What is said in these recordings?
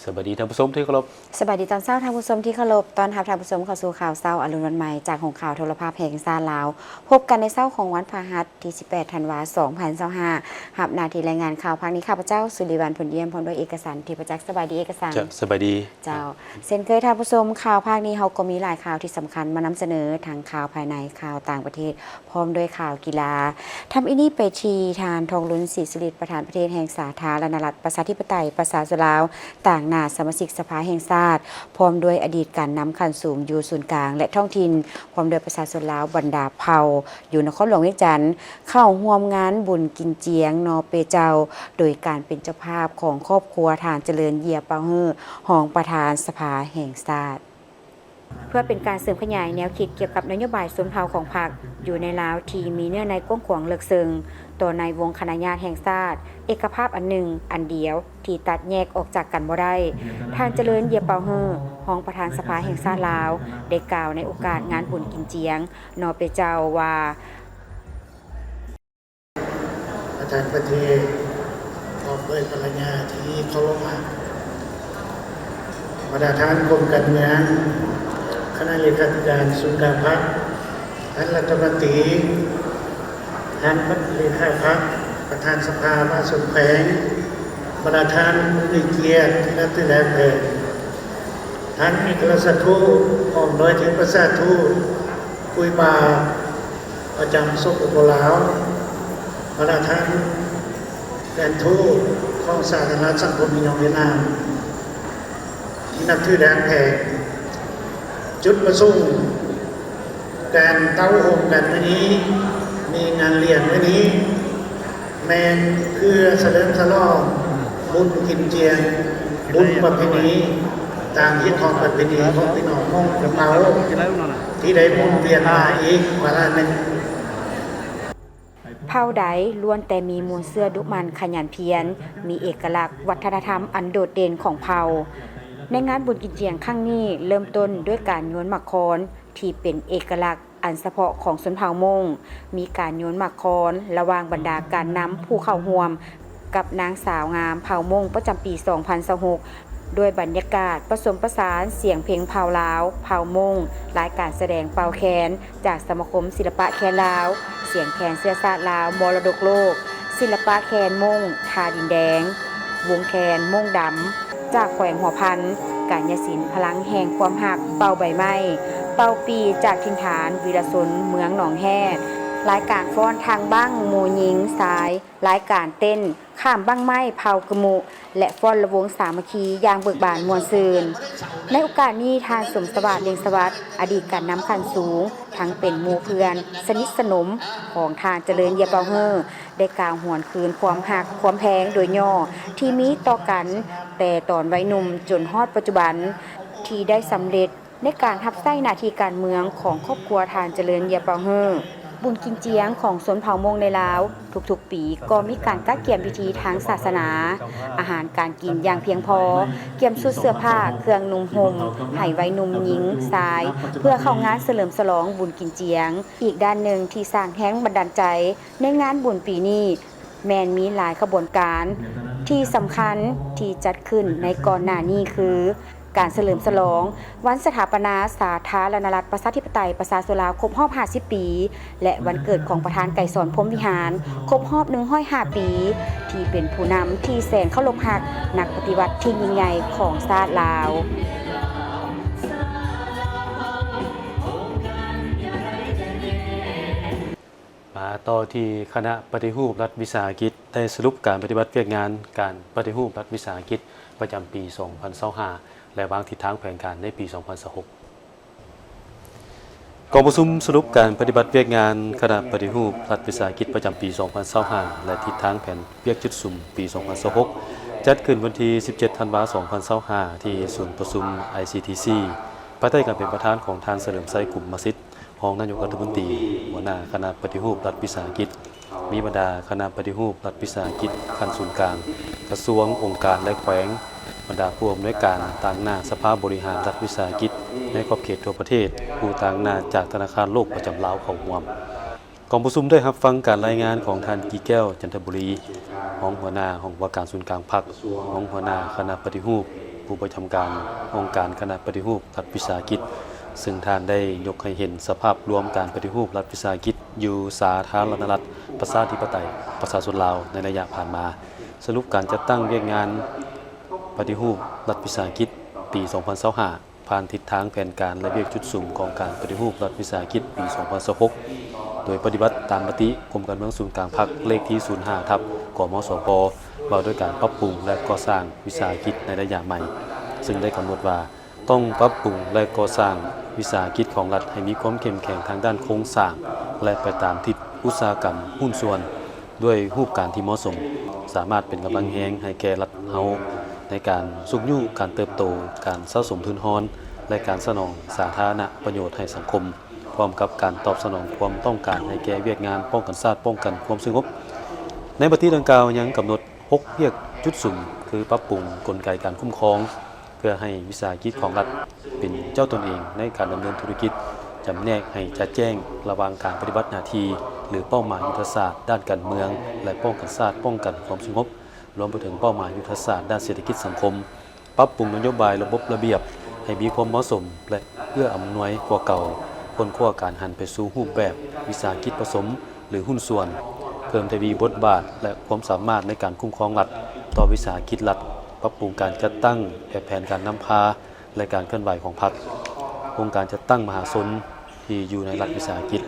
ສະບາຍດີທ່ານຜູ້ຊົມທີ່ເຄົາລົບ. ສະບາຍດີຕອນເຊົ້າທ່ານຜູ້ຊົມທີ່ເຄົາລົບ. ຕ້ອນຮັບທ່ານຜູ້ຊົມເຂົ້າສູ່ຂ່າວເຊົ້າອາລຸນວັນໃໝ່ ຈາກຫ້ອງຂ່າວໂທລະພາບແຫ່ງຊາດລາວ. ພົບກັນໃນເຊົ້າຂອງວັນພະຫັດທີສິບແປດທັນວາສອງພັນຊາວຫ້າ ຮັບໜ້າທີ່ລາຍງານຂ່າວພາກນີ້ ຂ້າພະເຈົ້າ ສຸລິວັນ ພົນຢ້ຽມ ພ້ອມດ້ວຍເອກະສັນ ທິບປະຈັກ. ສະບາຍດີເອກະສັນ. ເຈົ້າ ສະບາຍດີ. ເຈົ້າ ເຊັ່ນເຄີຍທ່ານຜູ້ຊົມ, ຂ່າວພາກນີ້ເຮົາກໍມີຫຼາຍຂ່າວທີ່ສຳຄັນມານຳສະເໜີ, ທັງຂ່າວພາຍໃນ, ຂ່າວຕ່າງປະເທດ, ພ້ອມດ້ວຍຂ່າວກິລາ. ທຳອິດນີ້ໄປທີ່ທ່ານ ທອງລຸນ ສີສຸລິດ ປະທານປະເທດແຫ່ງສາທາລະນະລັດ ປະຊາທິປະໄຕ ປະຊາຊົນລາວ ຕາງໜ້າສະມາຊິກສະພາແຫ່ງຊາດ, ພ້ອມດ້ວຍອະດີດການນຳຂັ້ນສູງຢູ່ສູນກາງ ແລະ ທ້ອງຖິ່ນ, ພ້ອມດ້ວຍປະຊາຊົນລາວບັນດາເຜົ່າ ຢູ່ນະຄອນຫຼວງວຽງຈັນ ເຂົ້າຮ່ວມງານບຸນກິນຈຽງໜໍ່ເປເຈົ້າ ໂດຍການເປັນເຈົ້າພາບຂອງຄອບຄົວທ່ານ ຈະເລີນ ເຢຍເປົາເຮີ້ ຮອງປະທານສະພາແຫ່ງຊາດ. ເພື່ອເປັນການເສີມຂະຫຍາຍແນວຄິດກ່ຽວກັບນະໂຍບາຍຊົນເຜົ່າຂອງພັກຢູ່ໃນລາວ ທີ່ມີເນື້ອໃນກວ້າງຂວາງເລິກເຊິ່ງ ຕໍ່ໃນວົງຄະນະຍາດແຫ່ງຊາດ ເອກະພາບອັນໜຶ່ງ ອັນດຽວ ທີ່ຕັດແຍກອອກຈາກກັນບໍ່ໄດ້, ທ່ານ ຈະເລີນ ເຢຍເປົາເຮີ້ ຮອງປະທານສະພາແຫ່ງຊາດລາວ ໄດ້ກ່າວໃນໂອກາດງານບຸນກິນຈຽງໜໍ່ເປເຈົ້າວ່າ, ປະທານປະເທດ ພ້ອມດ້ວຍພັນລະຍາທີ່ເຄົາລົບຮັກ, ບັນດາທ່ານກົມການເມືອງ, ຄະນະເລຂາທິການສູນກາງພັກ, ທ່ານລັດຖະມົນຕີ, ທ່ານເລຂາພັກ, ປະທານສະພາປະຊາຊົນແຂວງ, ບັນດາທ່ານຜູ້ມີກຽດທີ່ນັບຖືແລກແພງ, ທ່ານເອກະລາຊທູດ ພ້ອມດ້ວຍທີມປະຊາທູດ, ຜູ້ວ່າ ປະຈຳ ສປປ ລາວ, ບັນດາທ່ານແທນທູດຂອງສາທາລະນະລັດສັງຄົມຍິນຍອມຫວຽດນາມທີ່ນັບຖືແລກແພງ. ຈຸດປະສົງການເຕົ້າໂຮມກັນມື້ນີ້, ມີງານລ້ຽງມື້ນີ້ ແມ່ນເພື່ອສະເຫຼີມສະຫຼອງບຸນກິນຈຽງ, ບຸນປະເພນີ, ຕາມຮີດຄອງປະເພນີຂອງພີ່ນ້ອງມົ້ງເຜົ່າທີ່ໄດ້ໝູນວຽນມາອີກວາລະໜຶ່ງ. ເຜົ່າໃດລ້ວນແຕ່ມີມູນເຊື້ອດຸໝັ່ນຂະຫຍັນພຽນ, ມີເອກະລັກວັດທະນະທຳອັນໂດດເດັ່ນຂອງເຜົ່າ. ໃນງານບຸນກິນຈຽງຄັ້ງນີ້ ເລີ່ມຕົ້ນດ້ວຍການໂຍນໝາກຄອນ ທີ່ເປັນເອກະລັກ ອັນສະເພາະຂອງຊົນເຜົ່າມົ້ງ, ມີການໂຍນໝາກຄອນລະຫວ່າງບັນດາການນຳຜູ້ເຂົ້າຮ່ວມ ກັບນາງສາວງາມເຜົ່າມົ້ງປະຈຳປີສອງພັນຊາວຫົກ ດ້ວຍບັນຍາກາດປະສົມປະສານສຽງເພງເຜົ່າລາວ, ເຜົ່າມົ້ງ, ລາຍການສະແດງເປົ່າແຄນຈາກສະມາຄົມສິລະປະແຄນລາວ, ສຽງແຄນເຊື້ອຊາດລາວ ມໍລະດົກໂລກ, ສິລະປະແຄນມົ້ງທ່າດິນແດງ, ວົງແຄນມົ້ງດຳ ຈາກແຂວງຫົວພັນ, ການຍະສິນພະລັງແຫ່ງຄວາມຮັກ ເປົ່າໃບໄມ້, ເປົ່າປີຈາກຖິ່ນຖານວິລະຊົນເມືອງໜອງແຮ່, ລາຍການຟ້ອນທາງບັ້ງໝູ່ຍິງຊາຍ, ລາຍການເຕັ້ນຂ້າມບັ້ງໄມ້ເຜົ່າກຶມຸ ແລະ ຟ້ອນລະວົງສາມັກຄີຢ່າງເບີກບານມ່ວນຊື່ນ. ໃນໂອກາດນີ້ ທ່ານ ສົມສະຫວາດ ເລັງສະຫວັດ ອະດີດການນຳຂັ້ນສູງ ທັງເປັນໝູ່ເພື່ອນສະໜິດສະໜົມຂອງທ່ານ ຈະເລີນ ເຢຍເປົາເຮີ້ ໄດ້ກ່າວຫວນຄືນຄວາມຮັກຄວາມແພງໂດຍຫຍໍ້ທີ່ມີຕໍ່ກັນແຕ່ຕອນໄວໜຸ່ມຈົນຮອດປັດຈຸບັນ ທີ່ໄດ້ສຳເລັດໃນການຮັບໃຊ້ໜ້າທີ່ການເມືອງຂອງຄອບຄົວທ່ານ ຈະເລີນ ເຢຍເປົາເຮີ້. ບຸນກິນຈຽງຂອງຊົນເຜົ່າມົ້ງໃນລາວ ທຸກໆປີກໍມີການກະກຽມພິທີທາງສາສະໜາ, ອາຫານການກິນຢ່າງພຽງພໍ, ກຽມຊຸດເສື້ອຜ້າເຄື່ອງນຸ່ງຫົ່ມໃຫ້ໄວໜຸ່ມຍິງຊາຍ ເພື່ອເຂົ້າງານສະເຫຼີມສະຫຼອງບຸນກິນຈຽງ. ອີກດ້ານໜຶ່ງທີ່ສ້າງແຮງບັນດານໃຈ ໃນງານບຸນປີນີ້ ແມ່ນມີຫຼາຍຂະບວນການທີ່ສຳຄັນທີ່ຈັດຂຶ້ນໃນກ່ອນໜ້ານີ້ຄື ການສະເຫຼີມສະຫຼອງວັນສະຖາປະນາສາທາລະນະລັດປະຊາທິປະໄຕປະຊາຊົນລາວຄົບຮອບຫ້າສິບປີ ແລະ ວັນເກີດຂອງປະທານໄກສອນ ພົມວິຫານ ຄົບຮອບໜຶ່ງຮ້ອຍຫ້າປີ ທີ່ເປັນຜູ້ນຳທີ່ແສນເຄົາລົບຮັກນັກປະຕິວັດທີ່ຍິ່ງໃຫຍ່ຂອງຊາດລາວ. ມາຕໍ່ທີ່ຄະນະປະຕິຮູບລັດວິສາຫະກິດ ໄດ້ສະຫຼຸບການປະຕິບັດວຽກງານການປະຕິຮູບລັດວິສາຫະກິດປະຈຳປີສອງພັນຊາວຫ້າ ແລະ ວາງທິດທາງແຜນການໃນປີສອງພັນຊາວຫົກ. ກອງປະຊຸມສະຫຼຸບການປະຕິບັດວຽກງານຄະນະປະຕິຮູບລັດວິສາຫະກິດປະຈຳປີສອງພັນຊາວຫ້າ ແລະ ທິດທາງແຜນວຽກຈຸດສຸມປີສອງພັນຊາວຫົກ ຈັດຂຶ້ນວັນທີສິບເຈັດທັນວາສອງພັນຊາວຫ້າ ທີ່ສູນປະຊຸມ ໄອຊີທີຊີ ພາຍໃຕ້ການເປັນປະທານຂອງທ່ານ ສະເຫຼີມໄຊ ກຸມມະສິດ ຮອງນາຍົກລັດຖະມົນຕີ, ຫົວໜ້າຄະນະປະຕິຮູບລັດວິສາຫະກິດ, ມີບັນດາຄະນະປະຕິຮູບລັດວິສາຫະກິດຂັ້ນສູນກາງ, ກະຊວງ, ອົງການ ແລະ ແຂວງ, ບັນດາຜູ້ອຳນວຍການຕາງໜ້າສະພາບໍລິຫານລັດວິສາຫະກິດໃນຂອບເຂດທົ່ວປະເທດ, ຜູ້ຕາງໜ້າຈາກທະນາຄານໂລກປະຈຳລາວເຂົ້າຮ່ວມ. ກອງປະຊຸມໄດ້ຮັບຟັງການລາຍງານຂອງທ່ານ ກີແກ້ວ ຈັນທະບູລີ, ຮອງຫົວໜ້າຫ້ອງວ່າການສູນກາງພັກ, ຮອງຫົວໜ້າຄະນະປະຕິຮູບ, ຜູ້ປະຈຳການອົງການຄະນະປະຕິຮູບລັດວິສາຫະກິດ, ເຊິ່ງທ່ານໄດ້ຍົກໃຫ້ເຫັນສະພາບລວມການປະຕິຮູບລັດວິສາຫະກິດຢູ່ສາທາລະນະລັດ ປະຊາທິປະໄຕ ປະຊາຊົນລາວໃນໄລຍະຜ່ານມາ, ສະຫຼຸບການຈັດຕັ້ງວຽກງານປະຕິຮູບລັດວິສາຫະກິດປີສອງພັນຊາວຫ້າ ຜ່ານທິດທາງແຜນການ ແລະ ວຽກຈຸດສຸມຂອງການປະຕິຮູບລັດວິສາຫະກິດປີສອງພັນຊາວຫົກ ໂດຍປະຕິບັດຕາມມະຕິກົມການເມືອງສູນກາງພັກ ເລກທີສູນຫ້າ ທັບ ກມສພ ວ່າດ້ວຍການປັບປຸງ ແລະ ກໍ່ສ້າງວິສາຫະກິດໃນໄລຍະໃໝ່, ເຊິ່ງໄດ້ກຳນົດວ່າ ຕ້ອງປັບປຸງ ແລະ ກໍ່ສ້າງວິສາຫະກິດຂອງລັດໃຫ້ມີຄວາມເຂັ້ມແຂງທາງດ້ານໂຄງສ້າງ ແລະ ໄປຕາມທິດອຸດສາຫະກຳຫຸ້ນສ່ວນ ດ້ວຍຮູບການທີ່ເໝາະສົມ, ສາມາດເປັນກຳລັງແຮງໃຫ້ແກ່ລັດເຮົາໃນການຊຸກຍູ້ການເຕີບໂຕ, ການສະສົມທຶນຮອນ ແລະ ການສະໜອງສາທາລະນະປະໂຫຍດໃຫ້ສັງຄົມ, ພ້ອມກັບການຕອບສະໜອງຄວາມຕ້ອງການໃຫ້ແກ່ວຽກງານປ້ອງກັນຊາດ, ປ້ອງກັນຄວາມສະຫງົບ. ໃນມະຕິດັ່ງກ່າວຍັງກຳນົດ ຫົກ ວຽກຈຸດສຸມ ຄືປັບປຸງກົນໄກການຄຸ້ມຄອງ ເພື່ອໃຫ້ວິສາຫະກິດຂອງລັດເປັນເຈົ້າຕົນເອງໃນການດຳເນີນທຸລະກິດ, ຈຳແນກໃຫ້ຈະແຈ້ງລະຫວ່າງການປະຕິບັດໜ້າທີ່ ຫຼື ເປົ້າໝາຍຍຸດທະສາດດ້ານການເມືອງ ແລະ ປ້ອງກັນຊາດ, ປ້ອງກັນຄວາມສະຫງົບ, ລວມໄປເຖິງເປົ້າໝາຍຍຸດທະສາດດ້ານເສດຖະກິດສັງຄົມ, ປັບປຸງນະໂຍບາຍລະບົບລະບຽບໃຫ້ມີຄວາມເໝາະສົມ ແລະ ເອື້ອອຳນວຍກວ່າເກົ່າ, ຄົ້ນຄວ້າການຫັນໄປສູ່ຮູບແບບວິສາຫະກິດປະສົມ ຫຼື ຫຸ້ນສ່ວນ, ເພີ່ມທະວີບົດບາດ ແລະ ຄວາມສາມາດໃນການຄຸ້ມຄອງລັດຕໍ່ວິສາຫະກິດລັດ, ປັບປຸງການຈັດຕັ້ງ ແລະ ແຜນການນຳພາ ແລະ ການເຄື່ອນໄຫວຂອງພັກ, ອົງການຈັດຕັ້ງມະຫາຊົນທີ່ຢູ່ໃນລັດວິສາຫະກິດ.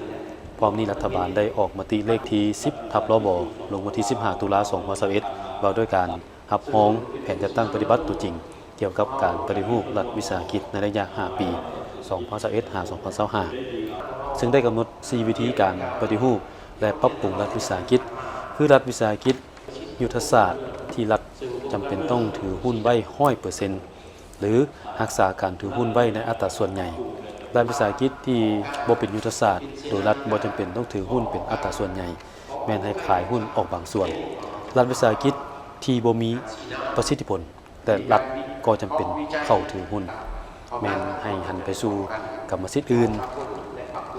ພ້ອມນີ້ລັດຖະບານໄດ້ອອກມະຕິເລກທີສິບ ທັບ ລບ ລົງວັນທີສິບຫ້າ ຕຸລາ ສອງພັນຊາວເອັດ ວ່າດ້ວຍການ ຮັບຮອງແຜນຈັດຕັ້ງປະຕິບັດຕົວຈິງ ກ່ຽວກັບການປະຕິຮູບລັດວິສາຫະກິດໃນໄລຍະຫ້າປີ ສອງພັນຊາວເອັດ ຫາ ສອງພັນຊາວຫ້າ ເຊິ່ງໄດ້ກຳນົດສີ່ວິທີການປະຕິຮູບ ແລະ ປັບປຸງລັດວິສາຫະກິດ ຄືລັດວິສາຫະກິດຍຸດທະສາດທີ່ລັດຈຳເປັນຕ້ອງຖືຫຸ້ນໄວ້ຮ້ອຍເປີເຊັນ ຫຼື ຮັກສາການຖືຫຸ້ນໄວ້ໃນອັດຕາສ່ວນໃຫຍ່. ລັດວິສາຫະກິດທີ່ບໍ່ເປັນຍຸດທະສາດ ໂດຍລັດບໍ່ຈຳເປັນຕ້ອງຖືຫຸ້ນເປັນອັດຕາສ່ວນໃຫຍ່ ແມ່ນໃຫ້ຂາຍຫຸ້ນອອກບາງສ່ວນ. ລັດວິສາຫະກິດທີ່ບໍ່ມີປະສິດທິຜົນ ແຕ່ລັດກໍຈຳເປັນເຂົ້າຖືຫຸ້ນ ແມ່ນໃຫ້ຫັນໄປສູ່ກຳມະສິດອື່ນ.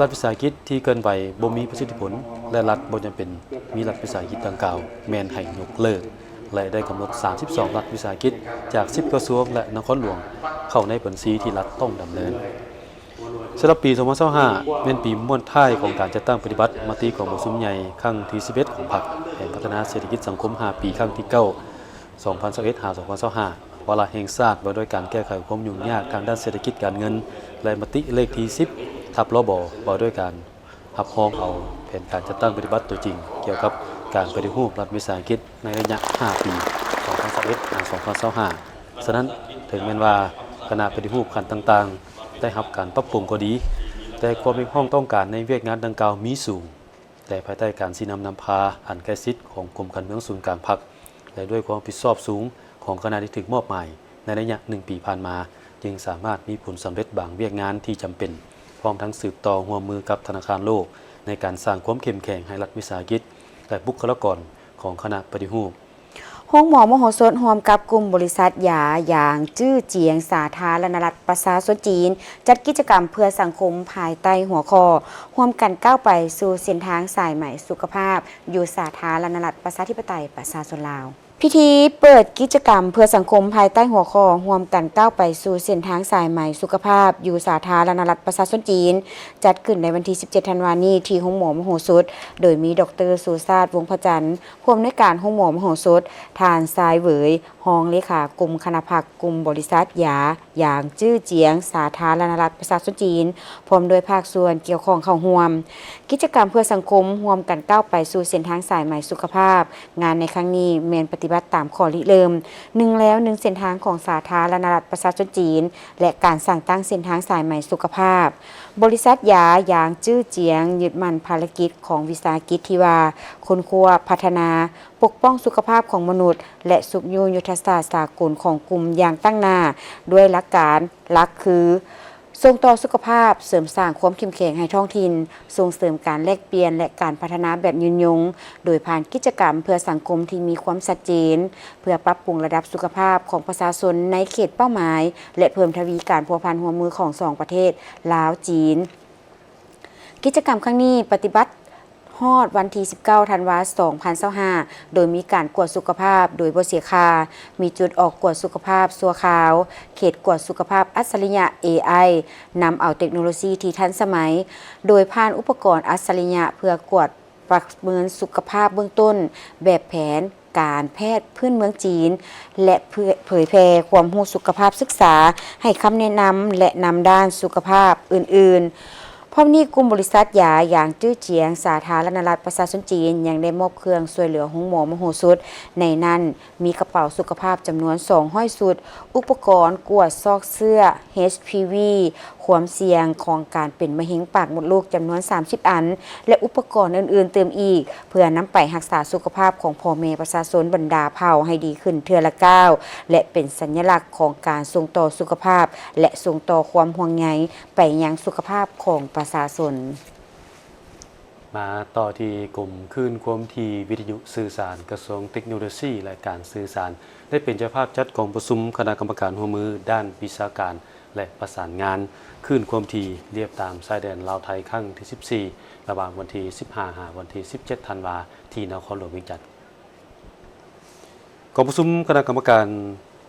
ລັດວິສາຫະກິດທີ່ເຄື່ອນໄຫວບໍ່ມີປະສິດທິຜົນ ແລະ ລັດບໍ່ຈຳເປັນມີລັດວິສາຫະກິດດັ່ງກ່າວ ແມ່ນໃຫ້ຍົກເລີກ ແລະ ໄດ້ກຳນົດສາມສິບສອງລັດວິສາຫະກິດຈາກສິບກະຊວງ ແລະ ນະຄອນຫຼວງ ເຂົ້າໃນບັນຊີທີ່ລັດຕ້ອງດຳເນີນ. ສຳລັບປີສອງພັນຊາວຫ້າ ແມ່ນປີມ້ວນທ້າຍຂອງການຈັດຕັ້ງປະຕິບັດມະຕິກອງປະຊຸມໃຫຍ່ຄັ້ງທີສິບເອັດຂອງພັກ ແຜນພັດທະນາເສດຖະກິດສັງຄົມຫ້າປີ ຄັ້ງທີເກົ້າ ສອງພັນຊາວເອັດ ຫາ ສອງພັນຊາວຫ້າ ວາລະແຫ່ງຊາດວ່າດ້ວຍການແກ້ໄຂຄວາມຫຍຸ້ງຍາກທາງດ້ານເສດຖະກິດການເງິນ ແລະ ມະຕິເລກທີສິບ ທັບ ລບ ວ່າດ້ວຍການ ຮັບຮອງເອົາແຜນການຈັດຕັ້ງປະຕິບັດຕົວຈິງ ກ່ຽວກັບການປະຕິຮູບລັດວິສາຫະກິດໃນໄລຍະຫ້າປີ ສອງພັນຊາວເອັດ ຫາ ສອງພັນຊາວຫ້າ. ສະນັ້ນ, ເຖິງແມ່ນວ່າຄະນະປະຕິຮູບຂັ້ນຕ່າງໆໄດ້ຮັບການປັບປຸງກໍດີ, ແຕ່ຄວາມຮຽກຮ້ອງຕ້ອງການໃນວຽກງານດັ່ງກ່າວມີສູງ, ແຕ່ພາຍໃຕ້ການຊີ້ນຳນຳພາອັນໃກ້ຊິດຂອງກົມການເມືອງສູນກາງພັກ ແລະ ດ້ວຍຄວາມຮັບຜິດຊອບສູງຂອງຄະນະທີ່ຖືກມອບໝາຍໃນໄລຍະໜຶ່ງປີຜ່ານມາ, ຈຶ່ງສາມາດມີຜົນສຳເລັດບາງວຽກງານທີ່ຈຳເປັນ, ພ້ອມທັງສືບຕໍ່ຮ່ວມມືກັບທະນາຄານໂລກ ໃນການສ້າງຄວາມເຂັ້ມແຂງໃຫ້ລັດວິສາຫະກິດ ແລະ ບຸກຄະລາກອນຂອງຄະນະປະຕິຮູບ. ໂຮງໝໍມະໂຫສົດ ຮ່ວມກັບກຸ່ມບໍລິສັດຢາຢາງຈື່ຈຽງ ສາທາລະນະລັດປະຊາຊົນຈີນ ຈັດກິດຈະກຳເພື່ອສັງຄົມ ພາຍໃຕ້ຫົວຂໍ້ ຮ່ວມກັນກ້າວໄປສູ່ເສັ້ນທາງສາຍໄໝສຸຂະພາບ ຢູ່ສາທາລະນະລັດປະຊາທິປະໄຕປະຊາຊົນລາວ. ພິທີເປີດກິດຈະກຳເພື່ອສັງຄົມ ພາຍໃຕ້ຫົວຂໍ້ ຮ່ວມກັນກ້າວໄປສູ່ເສັ້ນທາງສາຍໄໝສຸຂະພາບ ຢູ່ສາທາລະນະລັດປະຊາຊົນຈີນ ຈັດຂຶ້ນໃນວັນທີສິບເຈັດ ທັນວານີ້ ທີ່ໂຮງໝໍມະໂຫສົດ ໂດຍມີ ດອກເຕີ ສຸຊາດ ວົງພະຈັນ ຜູ້ອຳນວຍການໂຮງໝໍມະໂຫສົດ, ທ່ານ ຊາຍ ເຫວີຍ ຮອງເລຂາກົມຄະນະພັກ, ກຸ່ມບໍລິສັດຢາຢາງຈື່ຈຽງ ສາທາລະນະລັດປະຊາຊົນຈີນ ພ້ອມດ້ວຍພາກສ່ວນກ່ຽວຂ້ອງເຂົ້າຮ່ວມ. ກິດຈະກຳເພື່ອສັງຄົມ ຮ່ວມກັນກ້າວໄປສູ່ເສັ້ນທາງສາຍໄໝສຸຂະພາບ. ງານໃນຄັ້ງນີ້ແມ່ນປະຕິບັດຕາມຂໍ້ລິເລີ່ມ ໜຶ່ງແລວໜຶ່ງເສັ້ນທາງຂອງສາທາລະນະລັດປະຊາຊົນຈີນ ແລະ ການສ້າງຕັ້ງເສັ້ນທາງສາຍໄໝສຸຂະພາບ. ບໍລິສັດຢາຢາງຈື່ຈຽງ ຍຶດໝັ້ນພາລະກິດຂອງວິສາຫະກິດທີ່ວ່າ ຄົ້ນຄວ້າ, ພັດທະນາ, ປົກປ້ອງສຸຂະພາບຂອງມະນຸດ ແລະ ຊຸກຍູ້ຍຸດທະສາດສາກົນຂອງກຸ່ມຢ່າງຕັ້ງໜ້າ ດ້ວຍຫຼັກການຫຼັກຄື ສົ່ງຕໍ່ສຸຂະພາບ, ເສີມສ້າງຄວາມເຂັ້ມແຂງໃຫ້ທ້ອງຖິ່ນ, ສົ່ງເສີມການແລກປ່ຽນ ແລະ ການພັດທະນາແບບຍືນຍົງ ໂດຍຜ່ານກິດຈະກຳເພື່ອສັງຄົມທີ່ມີຄວາມຊັດເຈນ, ເພື່ອປັບປຸງລະດັບສຸຂະພາບຂອງປະຊາຊົນໃນເຂດເປົ້າໝາຍ ແລະ ເພີ່ມທະວີການພົວພັນຮ່ວມມືຂອງສອງປະເທດ ລາວ-ຈີນ. ກິດຈະກຳຄັ້ງນີ້ປະຕິບັດ ຮອດວັນທີສິບເກົ້າ ທັນວາ ສອງພັນຊາວຫ້າ ໂດຍມີການກວດສຸຂະພາບໂດຍບໍ່ເສຍຄ່າ, ມີຈຸດອອກກວດສຸຂະພາບຊົ່ວຄາວ, ເຂດກວດສຸຂະພາບອັດສະລິຍະ ເອໄອ ນຳເອົາເຕັກໂນໂລຊີທີ່ທັນສະໄໝ, ໂດຍຜ່ານອຸປະກອນອັດສະລິຍະເພື່ອກວດປະເມີນສຸຂະພາບເບື້ອງຕົ້ນ ແບບແຜນການແພດພື້ນເມືອງຈີນ ແລະ ເຜີຍແຜ່ຄວາມຮູ້ສຸຂະພາບສຶກສາ, ໃຫ້ຄຳແນະນຳ ແລະ ນຳດ້ານສຸຂະພາບອື່ນໆ. ພ້ອມນີ້, ກຸ່ມບໍລິສັດຢາຢ່າງຈື່ຈຽງສາທາລະນະລັດປະຊາຊົນຈີນ ຍັງໄດ້ມອບເຄື່ອງຊ່ວຍເຫຼືອໂຮງໝໍມະໂຫສົດ, ໃນນັ້ນມີກະເປົາສຸຂະພາບຈຳນວນສອງຮ້ອຍຊຸດ, ອຸປະກອນກວດຊອກເຊື້ອ ເອດສ໌ ຄວາມສ່ຽງຂອງການເປັນມະເຮັງປາກມົດລູກຈຳນວນສາມສິບອັນ ແລະ ອຸປະກອນອື່ນໆຕື່ມອີກ ເພື່ອນຳໄປຮັກສາສຸຂະພາບຂອງພໍ່ແມ່ປະຊາຊົນບັນດາເຜົ່າໃຫ້ດີຂຶ້ນເທື່ອລະກ້າວ ແລະ ເປັນສັນຍະລັກຂອງການສົ່ງຕໍ່ສຸຂະພາບ ແລະ ສົ່ງຕໍ່ຄວາມຫ່ວງໃຍໄປຍັງສຸຂະພາບຂອງປະຊາຊົນ. ມາຕໍ່ທີ່ກົມຄື້ນຄວາມຖີ່ວິທະຍຸສື່ສານ ກະຊວງເຕັກໂນໂລຊີ ແລະ ການສື່ສານ ໄດ້ເປັນເຈົ້າພາບຈັດກອງປະຊຸມຄະນະກຳມະການຮ່ວມມືດ້ານວິຊາການ ແລະ ປະສານງານຄື້ນຄວາມຖີ່ລຽບຕາມຊາຍແດນລາວໄທຄັ້ງທີສິບສີ່ ລະຫວ່າງວັນທີສິບຫ້າ ຫາວັນທີສິບເຈັດ ທັນວາ ທີ່ນະຄອນຫຼວງວຽງຈັນ. ກອງປະຊຸມຄະນະກຳມະການ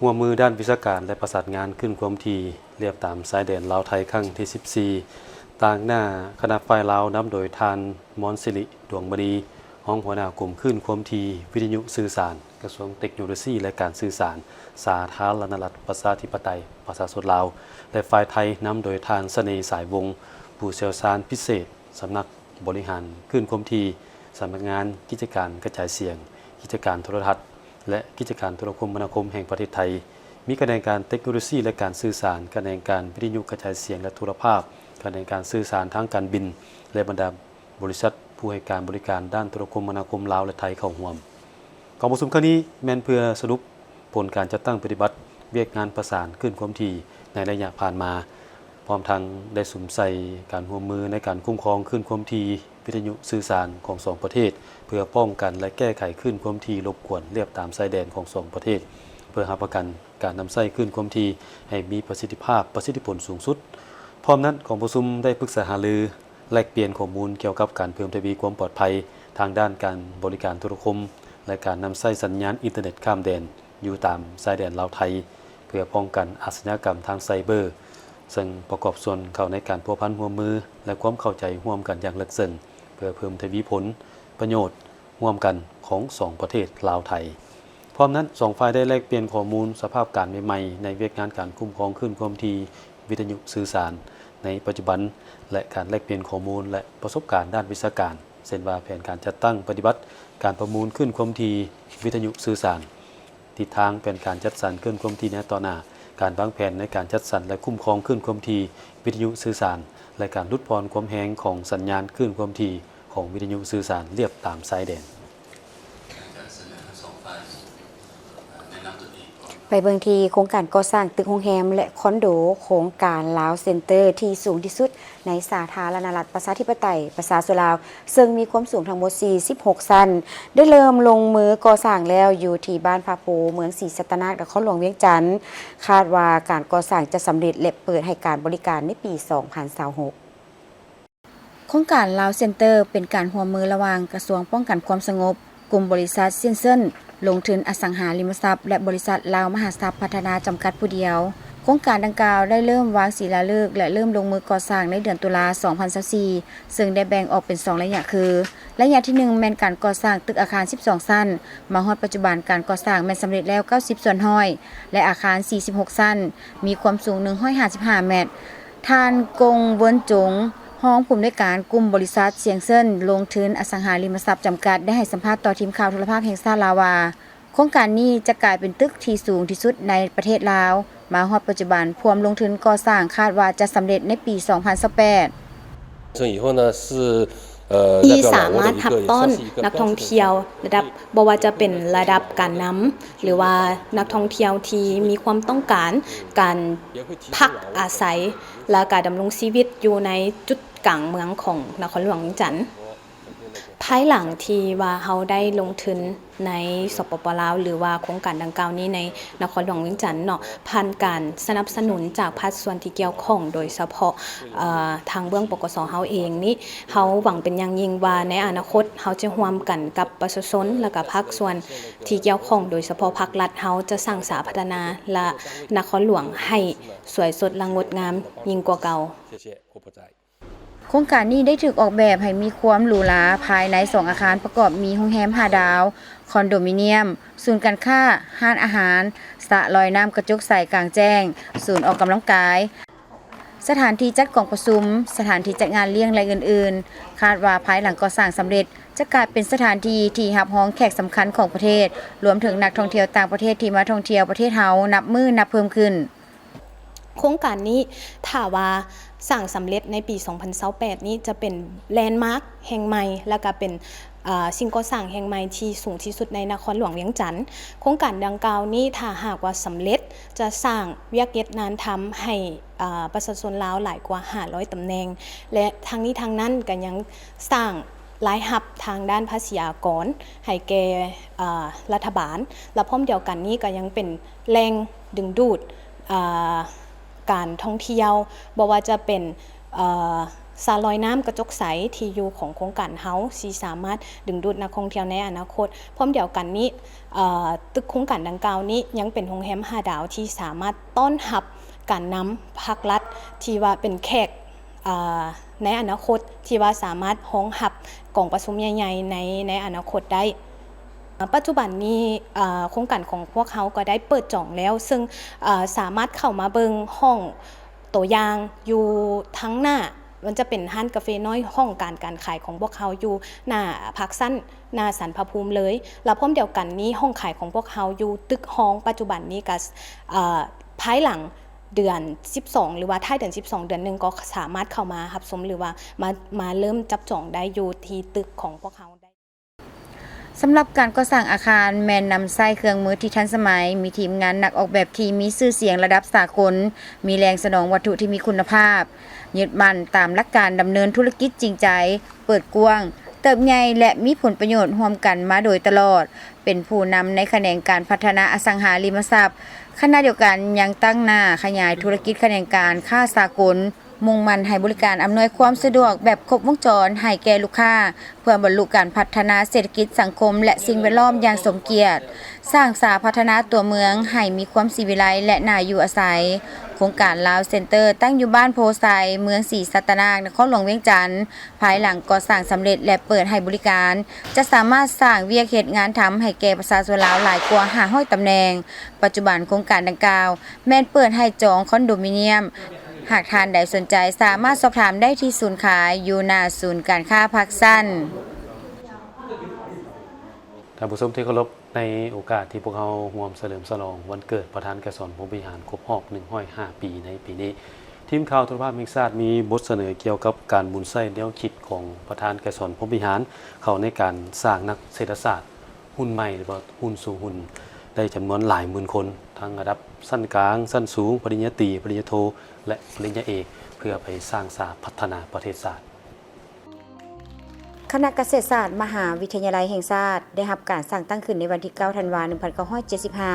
ຮ່ວມມືດ້ານວິຊາການ ແລະ ປະສານງານຄື້ນຄວາມຖີ່ລຽບຕາມຊາຍແດນລາວໄທຄັ້ງທີສິບສີ່ ຕາງໜ້າຄະນະຝ່າຍລາວນຳໂດຍທ່ານ ມອນສິລິ ດວງມະນີ ຮອງຫົວໜ້າກົມຄື້ນຄວາມຖີ່ວິທະຍຸສື່ສານ ກະຊວງເຕັກໂນໂລຊີ ແລະ ການສື່ສານ ສາທາລະນະລັດປະຊາທິປະໄຕປະຊາຊົນລາວ ແລະ ຝ່າຍໄທນຳໂດຍທ່ານ ສະເໜ່ ສາຍວົງ ຜູ້ຊ່ຽວຊານພິເສດ ສຳນັກບໍລິຫານຄື້ນຄວາມຖີ່, ສຳນັກງານກິດຈະການກະຈາຍສຽງ, ກິດຈະການໂທລະທັດ ແລະ ກິດຈະການໂທລະຄົມມະນາຄົມແຫ່ງປະເທດໄທ, ມີຂະແໜງການເຕັກໂນໂລຊີ ແລະ ການສື່ສານ, ຂະແໜງການວິທະຍຸກະຈາຍສຽງ ແລະ ໂທລະພາບ, ຂະແໜງການສື່ສານທາງການບິນ ແລະ ບັນດາບໍລິສັດຜູ້ໃຫ້ການບໍລິການດ້ານໂທລະຄົມມະນາຄົມລາວ ແລະ ໄທເຂົ້າຮ່ວມ. ກອງປະຊຸມຄັ້ງນີ້ແມ່ນເພື່ອສະຫຼຸບ ຜົນການຈັດຕັ້ງປະຕິບັດວຽກງານປະສານຄື້ນຄວາມຖີ່ໃນໄລຍະຜ່ານມາ, ພ້ອມທັງໄດ້ສຸມໃສ່ການຮ່ວມມືໃນການຄຸ້ມຄອງຄື້ນຄວາມຖີ່ວິທະຍຸສື່ສານຂອງສອງປະເທດ ເພື່ອປ້ອງກັນ ແລະ ແກ້ໄຂຄື້ນຄວາມຖີ່ລົບກວນລຽບຕາມຊາຍແດນຂອງສອງປະເທດ ເພື່ອຮັບປະກັນການນຳໃຊ້ຄື້ນຄວາມຖີ່ໃຫ້ມີປະສິດທິພາບ, ປະສິດທິຜົນສູງສຸດ. ພ້ອມນັ້ນ, ກອງປະຊຸມໄດ້ປຶກສາຫາລື ແລກປ່ຽນຂໍ້ມູນກ່ຽວກັບການເພີ່ມທະວີຄວາມປອດໄພທາງດ້ານການບໍລິການໂທລະຄົມ ແລະ ການນຳໃຊ້ສັນຍານອິນເຕີເນັດຂ້າມແດນຢູ່ຕາມຊາຍແດນລາວໄທ ເພື່ອປ້ອງກັນອາຊະຍາກຳທາງໄຊເບີ, ເຊິ່ງປະກອບສ່ວນເຂົ້າໃນການພົວພັນຮ່ວມມື ແລະ ຄວາມເຂົ້າໃຈຮ່ວມກັນຢ່າງເລິກເຊິ່ງ ເພື່ອເພີ່ມທະວີຜົນປະໂຫຍດຮ່ວມກັນຂອງສອງປະເທດລາວ-ໄທ. ພ້ອມນັ້ນ, ສອງຝ່າຍໄດ້ແລກປ່ຽນຂໍ້ມູນສະພາບການໃໝ່ໆໃນວຽກງານການຄຸ້ມຄອງຄື້ນຄວາມຖີ່ວິທະຍຸສື່ສານໃນປັດຈຸບັນ ແລະ ການແລກປ່ຽນຂໍ້ມູນ ແລະ ປະສົບການດ້ານວິຊາການ ເຊັ່ນວ່າ ແຜນການຈັດຕັ້ງປະຕິບັດການປະມູນຄື້ນຄວາມຖີ່ວິທະຍຸສື່ສານ, ທິດທາງແຜນການຈັດສັນຄື້ນຄວາມຖີ່ໃນຕໍ່ໜ້າ, ການວາງແຜນໃນການຈັດສັນ ແລະ ຄຸ້ມຄອງຄື້ນຄວາມຖີ່ວິທະຍຸສື່ສານ ແລະ ການຫຼຸດຜ່ອນຄວາມແຮງຂອງສັນຍານຄື້ນຄວາມຖີ່ຂອງວິທະຍຸສື່ສານລຽບຕາມຊາຍແດນ. ໄປເບິ່ງທີ່ໂຄງການກໍ່ສ້າງຕຶກໂຮງແຮມ ແລະ ຄອນໂດ ໂຄງການລາວເຊັນເຕີ ທີ່ສູງທີ່ສຸດໃນສາທາລະນະລັດປະຊາທິປະໄຕປະຊາຊົນລາວ, ເຊິ່ງມີຄວາມສູງທັງໝົດສີ່ສິບຫົກຊັ້ນ ໄດ້ເລີ່ມລົງມືກໍ່ສ້າງແລ້ວ ຢູ່ທີ່ບ້ານພະໂພ ເມືອງສີສັດຕະນາກ ນະຄອນຫຼວງວຽງຈັນ. ຄາດວ່າການກໍ່ສ້າງຈະສຳເລັດ ແລະ ເປີດໃຫ້ການບໍລິການໃນປີສອງພັນຊາວຫົກ. ໂຄງການລາວເຊັນເຕີ ເປັນການຮ່ວມມືລະຫວ່າງກະຊວງປ້ອງກັນຄວາມສະຫງົບ, ກຸ່ມບໍລິສັດຊິນເຊິນ ລົງທຶນອະສັງຫາລິມະຊັບ ແລະ ບໍລິສັດລາວມະຫາຊັບພັດທະນາຈຳກັດຜູ້ດຽວ. ໂຄງການດັ່ງກ່າວໄດ້ເລີ່ມວາງສີລາເລີກ ແລະ ເລີ່ມລົງມືກໍ່ສ້າງໃນເດືອນຕຸລາ ສອງພັນຊາວສີ່ ເຊິ່ງໄດ້ແບ່ງອອກເປັນສອງໄລຍະຄື ໄລຍະທີໜຶ່ງ ແມ່ນການກໍ່ສ້າງຕຶກອາຄານສິບສອງຊັ້ນ, ມາຮອດປັດຈຸບັນການກໍ່ສ້າງແມ່ນສຳເລັດແລ້ວເກົ້າສິບສ່ວນຮ້ອຍ ແລະ ອາຄານສີ່ສິບຫົກຊັ້ນ, ມີຄວາມສູງໜຶ່ງຮ້ອຍຫ້າສິບຫ້າແມັດ. ທ່ານ ກົງ ເວິນຈົງ ຮອງຜູ້ອຳນວຍການກຸ່ມບໍລິສັດຊຽງເຊິນລົງທຶນອະສັງຫາລິມະຊັບຈຳກັດ ໄດ້ໃຫ້ສຳພາດຕໍ່ທີມຂ່າວໂທລະພາບແຫ່ງຊາດລາວວ່າ ໂຄງການນີ້ຈະກາຍເປັນຕຶກທີ່ສູງທີ່ສຸດໃນປະເທດລາວ. ມາຮອດປັດຈຸບັນ, ພວມລົງທຶນກໍ່ສ້າງຄາດວ່າຈະສຳເລັດໃນປີສອງພັນຊາວແປດ. 以后呢，是，呃， ທີ່ສາມາດຮັບຕ້ອນນັກທ່ອງທ່ຽວລະດັບ ບໍ່ວ່າຈະເປັນລະດັບການນຳ ຫຼືວ່ານັກທ່ອງທ່ຽວທີ່ມີຄວາມຕ້ອງການການພັກອາໄສ ແລະ ການດຳລົງຊີວິດຢູ່ໃນຈຸດກາງເມືອງຂອງນະຄອນຫຼວງວຽງຈັນ. ພາຍຫຼັງທີ່ວ່າເຮົາໄດ້ລົງທຶນໃນ ສປປ ລາວ ຫຼືວ່າໂຄງການດັ່ງກ່າວນີ້ໃນນະຄອນຫຼວງວຽງຈັນເນາະ, ຜ່ານການສະໜັບສະໜູນຈາກພາກສ່ວນທີ່ກ່ຽວຂ້ອງ ໂດຍສະເພາະ ເອີ ທາງເບື້ອງ ປກສ ເຮົາເອງນີ້, ເຮົາຫວັງເປັນຢ່າງຍິ່ງວ່າໃນອະນາຄົດເຮົາຈະຮ່ວມກັນກັບປະຊາຊົນ ແລະກະພາກສ່ວນທີ່ກ່ຽວຂ້ອງ ໂດຍສະເພາະພາກລັດ ເຮົາຈະສ້າງສາພັດທະນາ ແລະ ນະຄອນຫຼວງໃຫ້ສວຍສົດ ແລະ ງົດງາມຍິ່ງກວ່າເກົ່າ. ໂຄງການນີ້ໄດ້ຖືກອອກແບບໃຫ້ມີຄວາມຫຼູຫຼາພາຍໃນສອງອາຄານປະກອບມີໂຮງແຮມຫ້າດາວ, ຄອນໂດມິນຽມ, ສູນການຄ້າ, ຮ້ານອາຫານ, ສະລອຍນ້ຳກະຈົກໃສກາງແຈ້ງ, ສູນອອກກຳລັງກາຍ, ສະຖານທີ່ຈັດກອງປະຊຸມ, ສະຖານທີ່ຈັດງານລ້ຽງ ແລະ ອື່ນໆ. ຄາດວ່າພາຍຫຼັງກໍ່ສ້າງສຳເລັດ ຈະກາຍເປັນສະຖານທີ່ທີ່ຮັບຮອງແຂກສຳຄັນຂອງປະເທດ, ລວມເຖິງນັກທ່ອງທ່ຽວຕ່າງປະເທດທີ່ມາທ່ອງທ່ຽວປະເທດເຮົານັບມື້ນັບເພີ່ມຂຶ້ນ. ໂຄງການນີ້ຖ້າວ່າສ້າງສຳເລັດໃນປີສອງພັນຊາວແປດນີ້ ຈະເປັນແລນມາກແຫ່ງໃໝ່ ແລະກະເປັນ ເອີ ສິ່ງກໍ່ສ້າງແຫ່ງໃໝ່ທີ່ສູງທີ່ສຸດໃນນະຄອນຫຼວງວຽງຈັນ. ໂຄງການດັ່ງກ່າວນີ້ຖ້າຫາກວ່າສຳເລັດ ຈະສ້າງວຽກເຮັດງານທຳໃຫ້ ເອີ ປະຊາຊົນລາວຫຼາຍກວ່າຫ້າຮ້ອຍຕຳແໜ່ງ ແລະ ທັງນີ້ທັງນັ້ນກະຍັງສ້າງລາຍຮັບທາງດ້ານພາສີອາກອນໃຫ້ແກ່ ເອີ ລັດຖະບານ ແລະ ພ້ອມດຽວກັນນີ້ກະຍັງເປັນແຫຼ່ງດຶງດູດ ເອີ ການທ່ອງທ່ຽວ ບໍ່ວ່າຈະເປັນ ເອີ ສະລອຍນ້ຳກະຈົກໃສທີ່ຢູ່ຂອງໂຄງການເຮົາ ທີ່ສາມາດດຶງດູດນັກທ່ອງທ່ຽວໃນອະນາຄົດ. ພ້ອມດຽວກັນນີ້ ເອີ ຕຶກໂຄງການດັ່ງກ່າວນີ້ຍັງເປັນໂຮງແຮມຫ້າດາວທີ່ສາມາດຕ້ອນຮັບການນຳພາກລັດທີ່ວ່າເປັນແຂກ ເອີ ໃນອະນາຄົດ ທີ່ວ່າສາມາດຮອງຮັບກອງປະຊຸມໃຫຍ່ໆໃນ ໃນອະນາຄົດໄດ້. ປັດຈຸບັນນີ້ ເອີ ໂຄງການຂອງພວກເຮົາກໍໄດ້ເປີດຈອງແລ້ວ ເຊິ່ງ ເອີ ສາມາດເຂົ້າມາເບິ່ງຫ້ອງຕົວຢ່າງຢູ່ທາງໜ້າ ມັນຈະເປັນຮ້ານກາເຟນ້ອຍ ຫ້ອງການການຂາຍຂອງພວກເຮົາຢູ່ໜ້າພາກຊັ້ນ ໜ້າສັນພະພູມເລີຍ ແລະ ພ້ອມດຽວກັນນີ້ຫ້ອງຂາຍຂອງພວກເຮົາຢູ່ຕຶກຮອງ ປັດຈຸບັນນີ້ກໍ ເອີ ພາຍຫຼັງເດືອນສິບສອງ ຫຼືວ່າທ້າຍເດືອນສິບສອງ ເດືອນໜຶ່ງ ກໍສາມາດເຂົ້າມາຮັບຊົມ ຫຼືວ່າມາ ມາເລີ່ມຈັບຈອງໄດ້ຢູ່ທີ່ຕຶກຂອງພວກເຮົາໄດ້. ສຳລັບການກໍ່ສ້າງອາຄານແມ່ນນຳໃຊ້ເຄື່ອງມືທີ່ທັນສະໄໝ, ມີທີມງານນັກອອກແບບທີ່ມີຊື່ສຽງລະດັບສາກົນ, ມີແຫຼ່ງສະໜອງວັດຖຸທີ່ມີຄຸນນະພາບ, ຍຶດໝັ້ນຕາມຫຼັກການດຳເນີນທຸລະກິດຈິງໃຈ, ເປີດກວ້າງ, ເຕີບໃຫຍ່ ແລະ ມີຜົນປະໂຫຍດຮ່ວມກັນມາໂດຍຕະຫຼອດ, ເປັນຜູ້ນຳໃນຂະແໜງການພັດທະນາອະສັງຫາລິມະຊັບ, ຂະນະດຽວກັນຍັງຕັ້ງໜ້າຂະຫຍາຍທຸລະກິດຂະແໜງການຄ້າສາກົນ, ມຸ່ງໝັ້ນໃຫ້ບໍລິການອຳນວຍຄວາມສະດວກແບບຄົບວົງຈອນໃຫ້ແກ່ລູກຄ້າ ເພື່ອບັນລຸການພັດທະນາເສດຖະກິດ, ສັງຄົມ ແລະ ສິ່ງແວດລ້ອມຢ່າງສົມກຽດ, ສ້າງສາພັດທະນາຕົວເມືອງໃຫ້ມີຄວາມສີວິໄລ ແລະ ໜ້າຢູ່ອາໄສ. ໂຄງການລາວເຊັນເຕີ ຕັ້ງຢູ່ບ້ານໂພໄຊ, ເມືອງສີສັດຕະນາກ, ນະຄອນຫຼວງວຽງຈັນ, ພາຍຫຼັງກໍ່ສ້າງສຳເລັດ ແລະ ເປີດໃຫ້ບໍລິການ, ຈະສາມາດສ້າງວຽກເຮັດງານທຳໃຫ້ແກ່ປະຊາຊົນລາວຫຼາຍກວ່າຫ້າຮ້ອຍຕຳແໜ່ງ. ປັດຈຸບັນໂຄງການດັ່ງກ່າວ ແມ່ນເປີດໃຫ້ຈອງຄອນໂດມິນຽມ. ຫາກທ່ານໃດສົນໃຈ ສາມາດສອບຖາມໄດ້ທີ່ສູນຂາຍ ຢູ່ໜ້າສູນການຄ້າພາກຊັ້ນ. ທ່ານຜູ້ຊົມທີ່ເຄົາລົບ, ໃນໂອກາດທີ່ພວກເຮົາຮ່ວມສະເຫຼີມສະຫຼອງວັນເກີດປະທານໄກສອນ ພົມວິຫານ ຄົບຮອບໜຶ່ງຮ້ອຍຫ້າປີໃນປີນີ້, ທີມຂ່າວໂທລະພາບແຫ່ງຊາດມີບົດສະເໜີກ່ຽວກັບການໝູນໃຊ້ແນວຄິດຂອງປະທານໄກສອນ ພົມວິຫານ ເຂົ້າໃນການສ້າງນັກເສດຖະສາດ ຮຸ່ນໃໝ່ ຫຼືວ່າຮຸ່ນສູ່ຮຸ່ນ ໄດ້ຈຳນວນຫຼາຍໝື່ນຄົນ ທັງລະດັບຊັ້ນກາງ, ຊັ້ນສູງ, ປະລິນຍາຕີ, ປະລິນຍາໂທ ແລະ ປະລິນຍາເອກ ເພື່ອໄປສ້າງສາພັດທະນາປະເທດຊາດ. ຄະນະກະເສດສາດ ມະຫາວິທະຍາໄລແຫ່ງຊາດ ໄດ້ຮັບການສ້າງຕັ້ງຂຶ້ນໃນວັນທີເກົ້າ ທັນວາ ໜຶ່ງພັນເກົ້າຮ້ອຍເຈັດສິບຫ້າ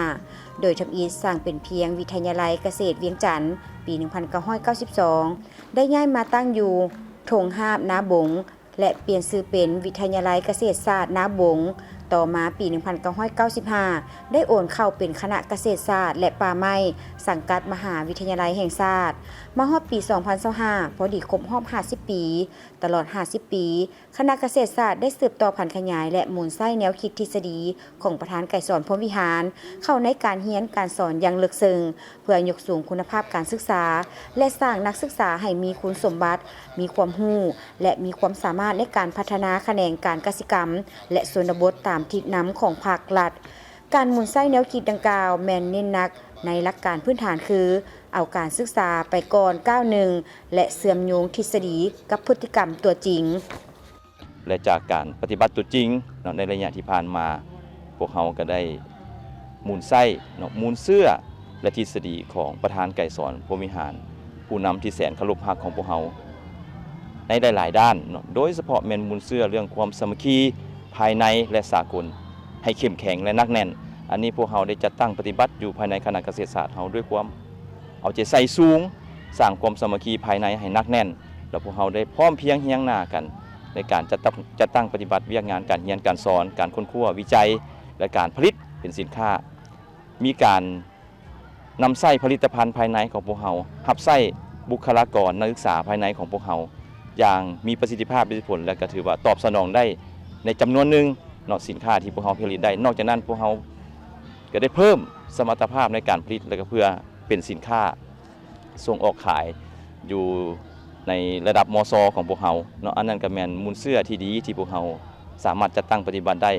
ໂດຍທຳອິດສ້າງເປັນພຽງວິທະຍາໄລກະເສດວຽງຈັນ ປີໜຶ່ງພັນເກົ້າຮ້ອຍເກົ້າສິບສອງ ໄດ້ຍ້າຍມາຕັ້ງຢູ່ທົ່ງຫາບນາບົງ ແລະ ປ່ຽນຊື່ເປັນວິທະຍາໄລກະເສດສາດນາບົງ. ຕໍ່ມາປີໜຶ່ງພັນເກົ້າຮ້ອຍເກົ້າສິບຫ້າ ໄດ້ໂອນເຂົ້າເປັນຄະນະກະເສດສາດ ແລະ ປ່າໄມ້ ສັງກັດມະຫາວິທະຍາໄລແຫ່ງຊາດ. ມາຮອດປີສອງພັນຊາວຫ້າ ພໍດີຄົບຮອບຫ້າສິບປີ. ຕະຫຼອດຫ້າສິບປີ ຄະນະກະເສດສາດໄດ້ສືບຕໍ່ຜັນຂະຫຍາຍ ແລະ ໝູນໃຊ້ແນວຄິດທິດສະດີຂອງປະທານໄກສອນ ພົມວິຫານ ເຂົ້າໃນການຮຽນການສອນຢ່າງເລິກເຊິ່ງ ເພື່ອຍົກສູງຄຸນນະພາບການສຶກສາ ແລະ ສ້າງນັກສຶກສາໃຫ້ມີຄຸນສົມບັດ, ມີຄວາມຮູ້ ແລະ ມີຄວາມສາມາດໃນການພັດທະນາຂະແໜງການກະສິກຳ ແລະ ຊົນນະບົດຕາມທິດນຳຂອງພາກລັດ. ການໝູນໃຊ້ແນວຄິດດັ່ງກ່າວແມ່ນເນັ້ນໜັກໃນຫຼັກການພື້ນຖານຄື ເອົາການສຶກສາໄປກ່ອນກ້າວໜຶ່ງ ແລະ ເຊື່ອມໂຍງທິດສະດີກັບພຶດຕິກຳຕົວຈິງ. ແລະ ຈາກການປະຕິບັດຕົວຈິງເນາະ ໃນໄລຍະທີ່ຜ່ານມາ, ພວກເຮົາກໍໄດ້ໝູນໃຊ້ເນາະ ມູນເຊື້ອ ແລະ ທິດສະດີຂອງປະທານໄກສອນ ພົມວິຫານ ຜູ້ນຳທີ່ແສນເຄົາລົບຮັກຂອງພວກເຮົາ. ໃນຫຼາຍໆດ້ານເນາະ, ໂດຍສະເພາະແມ່ນມູນເຊື້ອເລື່ອງຄວາມສາມັກຄີພາຍໃນ ແລະ ສາກົນ ໃຫ້ເຂັ້ມແຂງ ແລະ ໜັກແໜ້ນ. ອັນນີ້ພວກເຮົາໄດ້ຈັດຕັ້ງປະຕິບັດຢູ່ພາຍໃນຄະນະກະເສດສາດເຮົາ ດ້ວຍຄວາມເອົາໃຈໃສ່ສູງ, ສ້າງຄວາມສາມັກຄີພາຍໃນໃຫ້ໜັກແໜ້ນ, ແລ້ວພວກເຮົາໄດ້ພ້ອມພຽງຮຽງໜ້າກັນ ໃນການຈັດຕັ້ງ ຈັດຕັ້ງປະຕິບັດວຽກງານການຮຽນການສອນ, ການຄົ້ນຄວ້າວິໄຈ ແລະ ການຜະລິດເປັນສິນຄ້າ. ມີການ ນຳໃຊ້ຜະລິດຕະພັນພາຍໃນຂອງພວກເຮົາ, ຮັບໃຊ້ບຸກຄະລາກອນນັກສຶກສາພາຍໃນຂອງພວກເຮົາ ຢ່າງມີປະສິດທິພາບ ປະສິດທິຜົນ ແລະ ກໍຖືວ່າຕອບສະໜອງໄດ້ໃນຈຳນວນໜຶ່ງເນາະ, ສິນຄ້າທີ່ພວກເຮົາຜະລິດໄດ້. ນອກຈາກນັ້ນ ພວກເຮົາກໍໄດ້ເພີ່ມສະມັດຕະພາບໃນການຜະລິດ ແລະ ກໍເພື່ອເປັນສິນຄ້າສົ່ງອອກຂາຍຢູ່ໃນລະດັບ ມຊ ຂອງພວກເຮົາເນາະ. ອັນນັ້ນກໍແມ່ນມູນເຊື້ອທີ່ດີທີ່ພວກເຮົາສາມາດຈັດຕັ້ງປະຕິບັດໄດ້.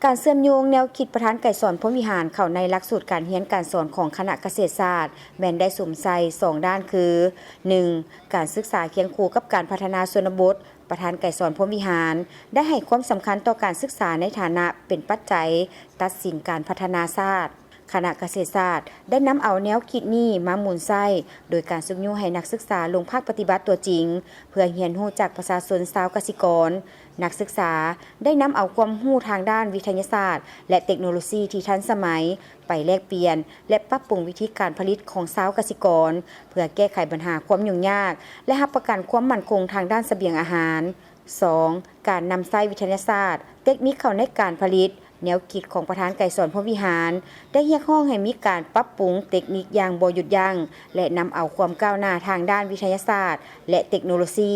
ການເຊື່ອມໂຍງແນວຄິດປະທານໄກສອນ ພົມວິຫານ ເຂົ້າໃນຫຼັກສູດການຮຽນການສອນຂອງຄະນະກະເສດສາດ ແມ່ນໄດ້ສຸມໃສ່ສອງດ້ານຄື ໜຶ່ງ ການສຶກສາຄຽງຄູ່ກັບການພັດທະນາຊົນນະບົດ. ປະທານໄກສອນ ພົມວິຫານ ໄດ້ໃຫ້ຄວາມສຳຄັນຕໍ່ການສຶກສາໃນຖານະເປັນປັດໄຈຕັດສິນການພັດທະນາຊາດ. ຄະນະກະເສດສາດໄດ້ນຳເອົາແນວຄິດນີ້ມາໝູນໃຊ້ ໂດຍການຊຸກຍູ້ໃຫ້ນັກສຶກສາລົງພາກປະຕິບັດຕົວຈິງ ເພື່ອຮຽນຮູ້ຈາກປະຊາຊົນຊາວກະສິກອນ. ນັກສຶກສາໄດ້ນຳເອົາຄວາມຮູ້ທາງດ້ານວິທະຍາສາດ ແລະ ເຕັກໂນໂລຊີທີ່ທັນສະໄໝ ໄປແລກປ່ຽນ ແລະ ປັບປຸງວິທີການຜະລິດຂອງຊາວກະສິກອນ ເພື່ອແກ້ໄຂບັນຫາຄວາມຫຍຸ້ງຍາກ ແລະ ຮັບປະກັນຄວາມໝັ້ນຄົງທາງດ້ານສະບຽງອາຫານ. ສອງ ການນຳໃຊ້ວິທະຍາສາດ ເຕັກນິກເຂົ້າໃນການຜະລິດ. ແນວຄິດຂອງປະທານໄກສອນ ພົມວິຫານ ໄດ້ຮຽກຮ້ອງໃຫ້ມີການປັບປຸງເຕັກນິກຢ່າງບໍ່ຢຸດຢັ້ງ ແລະ ນຳເອົາຄວາມກ້າວໜ້າທາງດ້ານວິທະຍາສາດ ແລະ ເຕັກໂນໂລຊີ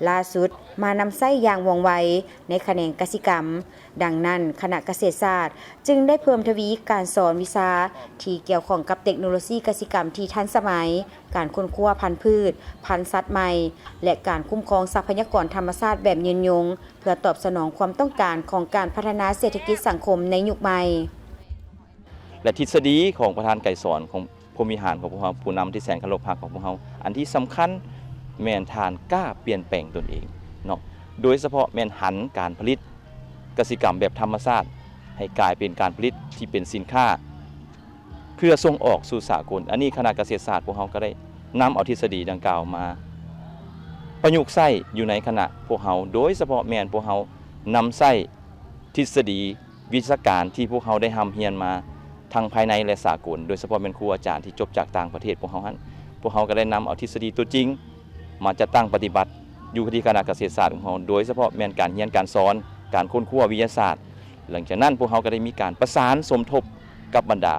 ລ້າສຸດມານຳໃຊ້ຢ່າງວ່ອງໄວໃນຂະແໜງກະສິກຳ. ດັ່ງນັ້ນ, ຄະນະກະເສດສາດຈຶ່ງໄດ້ເພີ່ມທະວີການສອນວິຊາທີ່ກ່ຽວຂ້ອງກັບເຕັກໂນໂລຊີກະສິກຳທີ່ທັນສະໄໝ, ການຄົ້ນຄວ້າພັນພືດ, ພັນສັດໃໝ່ ແລະ ການຄຸ້ມຄອງຊັບພະຍາກອນທຳມະຊາດແບບຍືນຍົງ ເພື່ອຕອບສະໜອງຄວາມຕ້ອງການຂອງການພັດທະນາເສດຖະກິດສັງຄົມໃນຍຸກໃໝ່. ແລະ ທິດສະດີຂອງປະທານໄກສອນ ຂອງ ພົມວິຫານຂອງພວກເຮົາ, ຜູ້ນຳທີ່ແສນເຄົາລົບຮັກຂອງພວກເຮົາ, ອັນທີ່ສຳຄັນແມ່ນທ່ານກ້າປ່ຽນແປງຕົນເອງເນາະ, ໂດຍສະເພາະແມ່ນຫັນການຜະລິດກະສິກຳແບບທຳມະຊາດ ໃຫ້ກາຍເປັນການຜະລິດທີ່ເປັນສິນຄ້າ ເພື່ອສົ່ງອອກສູ່ສາກົນ. ອັນນີ້ຄະນະກະເສດສາດພວກເຮົາກໍໄດ້ນຳເອົາທິດສະດີດັ່ງກ່າວມາປະຍຸກໃຊ້ຢູ່ໃນຄະນະພວກເຮົາ, ໂດຍສະເພາະແມ່ນພວກເຮົານຳໃຊ້ທິດສະດີ ວິຊາການທີ່ພວກເຮົາໄດ້ຮ່ຳຮຽນມາທັງພາຍໃນ ແລະ ສາກົນ, ໂດຍສະເພາະແມ່ນຄູອາຈານທີ່ຈົບຈາກຕ່າງປະເທດພວກເຮົາຫັ້ນ, ພວກເຮົາກໍໄດ້ນຳເອົາທິດສະດີຕົວຈິງມາຈັດຕັ້ງປະຕິບັດຢູ່ທີ່ຄະນະກະເສດສາດຂອງເຮົາ, ໂດຍສະເພາະແມ່ນການຮຽນການສອນ, ການຄົ້ນຄວ້າວິທະຍາສາດ. ຫຼັງຈາກນັ້ນ ພວກເຮົາກໍໄດ້ມີການປະສານສົມທົບກັບບັນດາ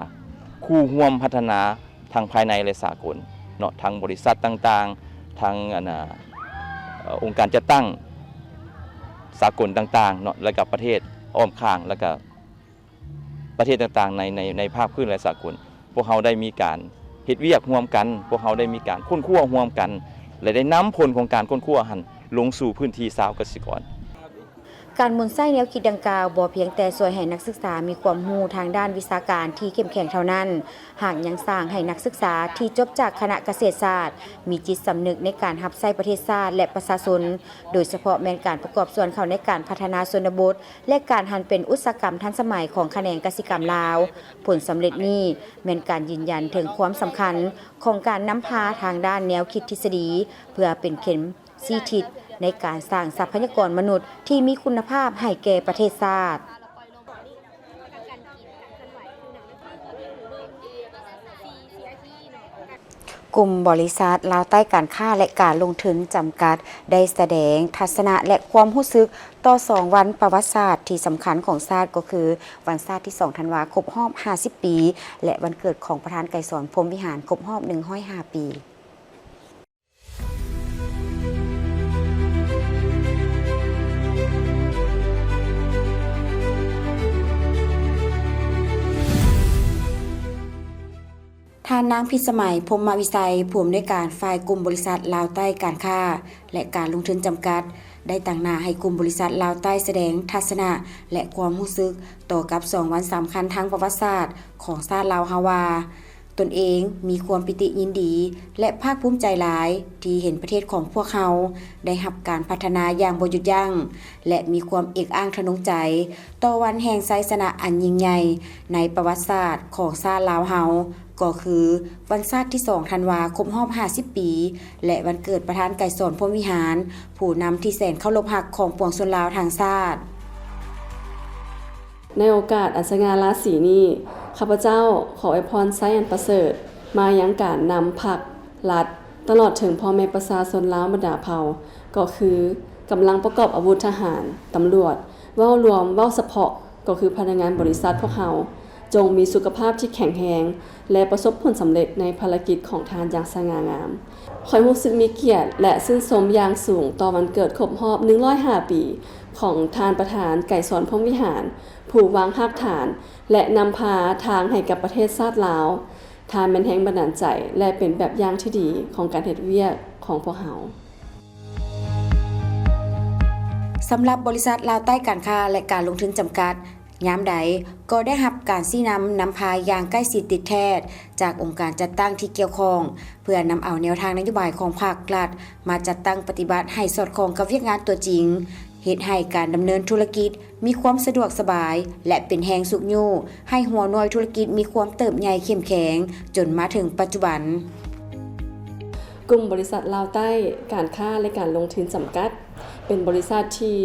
ຄູ່ຮ່ວມພັດທະນາ ທັງພາຍໃນ ແລະ ສາກົນເນາະ, ທັງບໍລິສັດຕ່າງໆ, ທັງ ອັນນ່າ ເອີ່ ອົງການຈັດຕັ້ງສາກົນຕ່າງໆເນາະ, ແລະ ກັບປະເທດອ້ອມຂ້າງ ແລະ ກະປະເທດຕ່າງໆ ໃນ ໃນ ໃນພາກພື້ນ ແລະ ສາກົນ. ພວກເຮົາໄດ້ມີການເຮັດວຽກຮ່ວມກັນ, ພວກເຮົາໄດ້ມີການຄົ້ນຄວ້າຮ່ວມກັນ ແລະ ໄດ້ນຳຜົນຂອງການຄົ້ນຄວ້າຫັ້ນລົງສູ່ພື້ນທີ່ຊາວກະສິກອນ. ການໝູນໃຊ້ແນວຄິດດັ່ງກ່າວ ບໍ່ພຽງແຕ່ຊ່ວຍໃຫ້ນັກສຶກສາມີຄວາມຮູ້ທາງດ້ານວິຊາການທີ່ເຂັ້ມແຂງເທົ່ານັ້ນ, ຫາກຍັງສ້າງໃຫ້ນັກສຶກສາທີ່ຈົບຈາກຄະນະກະເສດສາດ ມີຈິດສຳນຶກໃນການຮັບໃຊ້ປະເທດຊາດ ແລະ ປະຊາຊົນ, ໂດຍສະເພາະແມ່ນການປະກອບສ່ວນເຂົ້າໃນການພັດທະນາຊົນນະບົດ ແລະ ການຫັນເປັນອຸດສາຫະກຳທັນສະໄໝຂອງຂະແໜງກະສິກຳລາວ. ຜົນສຳເລັດນີ້ແມ່ນການຢືນຢັນເຖິງຄວາມສຳຄັນຂອງການນຳພາທາງດ້ານແນວຄິດທິດສະດີ ເພື່ອເປັນເຂັມ ຊີ້ທິດໃນການສ້າງຊັບພະຍາກອນມະນຸດທີ່ມີຄຸນນະພາບໃຫ້ແກ່ປະເທດຊາດ. ກຸ່ມບໍລິສັດລາວໃຕ້ການຄ້າ ແລະ ການລົງທຶນຈຳກັດ ໄດ້ສະແດງທັດສະນະ ແລະ ຄວາມຮູ້ສຶກຕໍ່ສອງວັນປະຫວັດສາດທີ່ສຳຄັນຂອງຊາດ ກໍຄື ວັນຊາດທີສອງທັນວາ ຄົບຮອບຫ້າສິບປີ ແລະ ວັນເກີດຂອງປະທານໄກສອນ ພົມວິຫານ ຄົບຮອບໜຶ່ງຮ້ອຍຫ້າປີ. ທ່ານນາງ ພິດສະໄໝ ພົມມະວິໄຊ ຜູ້ອຳນວຍການຝ່າຍກຸ່ມບໍລິສັດລາວໃຕ້ການຄ້າ ແລະ ການລົງທຶນຈຳກັດ ໄດ້ຕາງໜ້າໃຫ້ກຸ່ມບໍລິສັດລາວໃຕ້ສະແດງທັດສະນະ ແລະ ຄວາມຮູ້ສຶກຕໍ່ກັບສອງວັນສຳຄັນທາງປະຫວັດສາດຂອງຊາດລາວເຮົາວ່າ ຕົນເອງມີຄວາມປີຕິຍິນດີ ແລະ ພາກພູມໃຈຫຼາຍທີ່ເຫັນປະເທດຂອງພວກເຮົາໄດ້ຮັບການພັດທະນາຢ່າງບໍ່ຢຸດຢັ້ງ ແລະ ມີຄວາມເອກອ້າງທະນົງໃຈຕໍ່ວັນແຫ່ງໄຊຊະນະອັນຍິ່ງໃຫຍ່ໃນປະຫວັດສາດຂອງຊາດລາວເຮົາ ກໍຄືວັນຊາດທີສອງທັນວາ ຄົບຮອບຫ້າສິບປີ ແລະ ວັນເກີດປະທານໄກສອນ ພົມວິຫານ ຜູ້ນຳທີ່ແສນເຄົາລົບຮັກຂອງປວງຊົນລາວທັງຊາດ. ໃນໂອກາດອັນສະຫງ່າລາສີນີ້, ຂ້າພະເຈົ້າຂໍອວຍພອນໄຊອັນປະເສີດມາຍັງການນຳພັກ, ລັດ, ຕະຫຼອດເຖິງພໍ່ແມ່ປະຊາຊົນລາວບັນດາເຜົ່າ, ກໍຄືກຳລັງປະກອບອາວຸດທະຫານ, ຕຳຫຼວດ, ເວົ້າລວມ, ເວົ້າສະເພາະ, ກໍຄືພະນັກງານບໍລິສັດພວກເຮົາ, ຈົ່ງມີສຸຂະພາບທີ່ແຂງແຮງ ແລະ ປະສົບຜົນສຳເລັດໃນພາລະກິດຂອງທ່ານຢ່າງສະຫງ່າງາມ. ຂ້ອຍຮູ້ສຶກມີກຽດ ແລະ ຊື່ນຊົມຢ່າງສູງຕໍ່ວັນເກີດຄົບຮອບໜຶ່ງຮ້ອຍຫ້າປີຂອງທ່ານປະທານ ໄກສອນ ພົມວິຫານ, ຜູ້ວາງຮາກຖານ ແລະ ນຳພາທາງໃຫ້ກັບປະເທດຊາດລາວ. ທ່ານແມ່ນແຮງບັນດານໃຈ ແລະ ເປັນແບບຢ່າງທີ່ດີຂອງການເຮັດວຽກຂອງພວກເຮົາ. ສຳລັບບໍລິສັດລາວໃຕ້ການຄ້າ ແລະ ການລົງທຶນຈຳກັດ ຍາມໃດກໍໄດ້ຮັບການຊີ້ນຳນຳພາຢ່າງໃກ້ຊິດຕິດແທດຈາກອົງການຈັດຕັ້ງທີ່ກ່ຽວຂ້ອງ ເພື່ອນຳເອົາແນວທາງນະໂຍບາຍຂອງພັກລັດມາຈັດຕັ້ງປະຕິບັດໃຫ້ສອດຄ່ອງກັບວຽກງານຕົວຈິງ, ເຮັດໃຫ້ການດຳເນີນທຸລະກິດມີຄວາມສະດວກສະບາຍ ແລະ ເປັນແຮງຊຸກຍູ້ໃຫ້ຫົວໜ່ວຍທຸລະກິດມີຄວາມເຕີບໃຫຍ່ເຂັ້ມແຂງ ຈົນມາເຖິງປັດຈຸບັນ. ກຸ່ມບໍລິສັດລາວໃຕ້ການຄ້າ ແລະ ການລົງທຶນຈຳກັດ ເປັນບໍລິສັດທີ່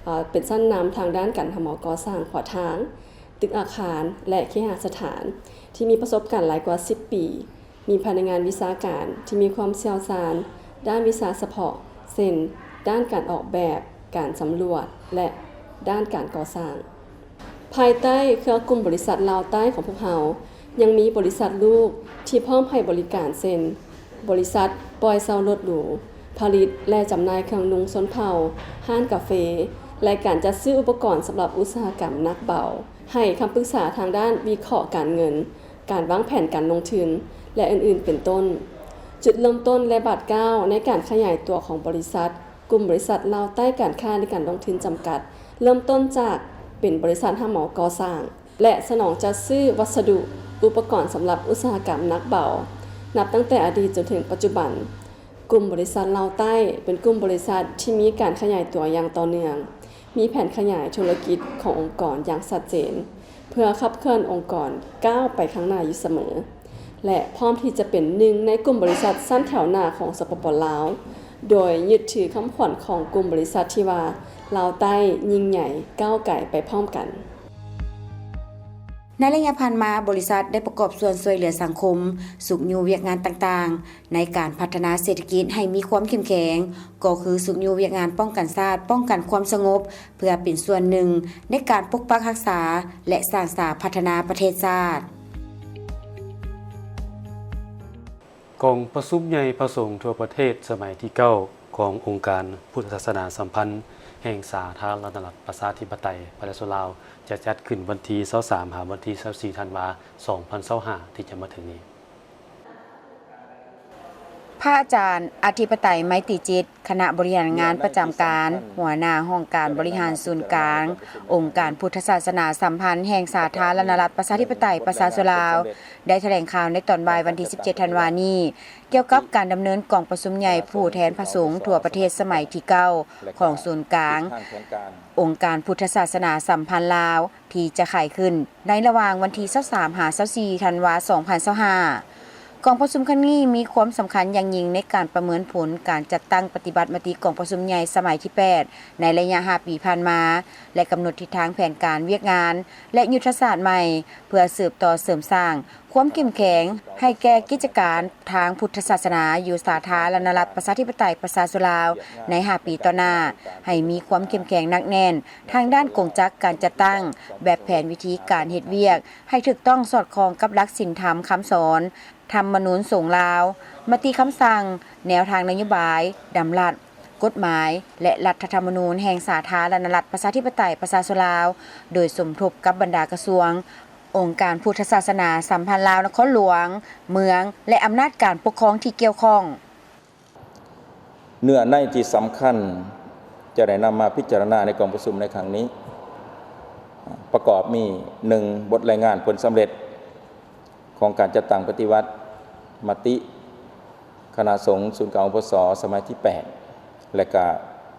ເອີ ເປັນຊັ້ນນຳທາງດ້ານການຮັບເໝົາກໍ່ສ້າງຂົວທາງ, ຕຶກອາຄານ ແລະ ເຄຫະສະຖານ ທີ່ມີປະສົບການຫຼາຍກວ່າສິບປີ, ມີພະນັກງານວິຊາການທີ່ມີຄວາມຊ່ຽວຊານດ້ານວິຊາສະເພາະ ເຊັ່ນ ດ້ານການອອກແບບ, ການສຳຫຼວດ ແລະ ດ້ານການກໍ່ສ້າງ. ພາຍໃຕ້ເຄືອກຸ່ມບໍລິສັດລາວໃຕ້ຂອງພວກເຮົາ ຍັງມີບໍລິສັດລູກທີ່ພ້ອມໃຫ້ບໍລິການ ເຊັ່ນ ບໍລິສັດປ່ອຍເຊົ່າລົດຫຼູ, ຜະລິດ ແລະ ຈຳໜ່າຍເຄື່ອງນຸ່ງຊົນເຜົ່າ, ຮ້ານກາເຟ ແລະ ການຈັດຊື້ອຸປະກອນສຳລັບອຸດສາຫະກຳໜັກເບົາ, ໃຫ້ຄຳປຶກສາທາງດ້ານວິເຄາະການເງິນ, ການວາງແຜນການລົງທຶນ ແລະ ອື່ນໆ ເປັນຕົ້ນ. ຈຸດເລີ່ມຕົ້ນ ແລະ ບາດກ້າວໃນການຂະຫຍາຍຕົວຂອງບໍລິສັດ, ກຸ່ມບໍລິສັດລາວໃຕ້ການຄ້າ ແລະ ການລົງທຶນຈຳກັດ ເລີ່ມຕົ້ນຈາກເປັນບໍລິສັດຮັບເໝົາກໍ່ສ້າງ ແລະ ສະໜອງຈັດຊື້ວັດສະດຸ ອຸປະກອນສຳລັບອຸດສາຫະກຳໜັກເບົາ. ນັບຕັ້ງແຕ່ອະດີດຈົນເຖິງປັດຈຸບັນ, ກຸ່ມບໍລິສັດລາວໃຕ້ເປັນກຸ່ມບໍລິສັດທີ່ມີການຂະຫຍາຍຕົວຢ່າງຕໍ່ເນື່ອງ, ມີແຜນຂະຫຍາຍທຸລະກິດຂອງອົງກອນຢ່າງຊັດເຈນ ເພື່ອຂັບເຄື່ອນອົງກອນກ້າວໄປຂ້າງໜ້າຢູ່ສະເໝີ ແລະ ພ້ອມທີ່ຈະເປັນໜຶ່ງໃນກຸ່ມບໍລິສັດຊັ້ນແຖວໜ້າຂອງ ສປປ ລາວ, ໂດຍຍຶດຖືຄຳຂວັນຂອງກຸ່ມບໍລິສັດທີ່ວ່າ ລາວໃຕ້ຍິ່ງໃຫຍ່ ກ້າວໄກໄປພ້ອມກັນ. ໃນໄລຍະຜ່ານມາ, ບໍລິສັດໄດ້ປະກອບສ່ວນຊ່ວຍເຫຼືອສັງຄົມ, ຊຸກຍູ້ວຽກງານຕ່າງໆ ໃນການພັດທະນາເສດຖະກິດໃຫ້ມີຄວາມເຂັ້ມແຂງ, ກໍຄືຊຸກຍູ້ວຽກງານປ້ອງກັນຊາດ, ປ້ອງກັນຄວາມສະຫງົບ, ເພື່ອເປັນສ່ວນໜຶ່ງໃນການປົກປັກຮັກສາ ແລະ ສ້າງສາພັດທະນາປະເທດຊາດ. ກອງປະຊຸມໃຫຍ່ພະສົງທົ່ວປະເທດສະໄໝທີເກົ້າ ຂອງອົງການພຸດທະສາສະໜາສຳພັນແຫ່ງສາທາລະນະລັດ ປະຊາທິປະໄຕ ປະຊາຊົນລາວ ຈະຈັດຂຶ້ນວັນທີຊາວສາມ ຫາວັນທີຊາວສີ່ ທັນວາ ສອງພັນຊາວຫ້າ ທີ່ຈະມາເຖິງນີ້. ພະອາຈານ ອະທິປະໄຕ ໄມຕີຈິດ, ຄະນະບໍລິຫານງານປະຈຳການ, ຫົວໜ້າຫ້ອງການບໍລິຫານສູນກາງ ອົງການພຸດທະສາສະໜາສຳພັນແຫ່ງສາທາລະນະລັດ ປະຊາທິປະໄຕ ປະຊາຊົນລາວ ໄດ້ຖະແຫຼງຂ່າວໃນຕອນບ່າຍວັນທີສິບເຈັດ ທັນວານີ້ ກ່ຽວກັບການດຳເນີນກອງປະຊຸມໃຫຍ່ຜູ້ແທນພະສົງທົ່ວປະເທດສະໄໝທີເກົ້າ ຂອງສູນກາງອົງການພຸດທະສາສະໜາສຳພັນລາວ ທີ່ຈະໄຂຂຶ້ນໃນລະຫວ່າງວັນທີຊາວສາມ ຫາ ຊາວສີ່ ທັນວາ ສອງພັນຊາວຫ້າ. ກອງປະຊຸມຄັ້ງນີ້ມີຄວາມສຳຄັນຢ່າງຍິ່ງໃນການປະເມີນຜົນການຈັດຕັ້ງປະຕິບັດມະຕິກອງປະຊຸມໃຫຍ່ສະໄໝທີແປດ ໃນໄລຍະຫ້າປີຜ່ານມາ ແລະ ກຳນົດທິດທາງແຜນການວຽກງານ ແລະ ຍຸດທະສາດໃໝ່ ເພື່ອສືບຕໍ່ເສີມສ້າງຄວາມເຂັ້ມແຂງໃຫ້ແກ່ກິດຈະການທາງພຸດທະສາສະໜາຢູ່ສາທາລະນະລັດ ປະຊາທິປະໄຕ ປະຊາຊົນລາວ ໃນຫ້າປີຕໍ່ໜ້າ ໃຫ້ມີຄວາມເຂັ້ມແຂງໜັກແໜ້ນ ທາງດ້ານກົງຈັກການຈັດຕັ້ງ, ແບບແຜນວິທີການເຮັດວຽກ ໃຫ້ຖືກຕ້ອງສອດຄ່ອງກັບຫຼັກສິນທຳຄຳສອນ, ທຳມະນູນສົງລາວ, ມະຕິຄຳສັ່ງ, ແນວທາງນະໂຍບາຍ, ດຳລັດ, ກົດໝາຍ ແລະ ລັດຖະທຳມະນູນແຫ່ງສາທາລະນະລັດ ປະຊາທິປະໄຕ ປະຊາຊົນລາວ, ໂດຍສົມທົບກັບບັນດາກະຊວງ, ອົງການພຸດທະສາສະໜາສຳພັນລາວນະຄອນຫຼວງ, ເມືອງ ແລະ ອຳນາດການປົກຄອງທີ່ກ່ຽວຂ້ອງ. ເນື້ອໃນທີ່ສຳຄັນຈະໄດ້ນຳມາພິຈາລະນາໃນກອງປະຊຸມໃນຄັ້ງນີ້ ປະກອບມີ ໜຶ່ງ ບົດລາຍງານຜົນສຳເລັດຂອງການຈັດຕັ້ງປະຕິບັດມະຕິຄະນະສົງສູນກາງ ອພສ ສະໄໝທີແປດ ແລະ ກະ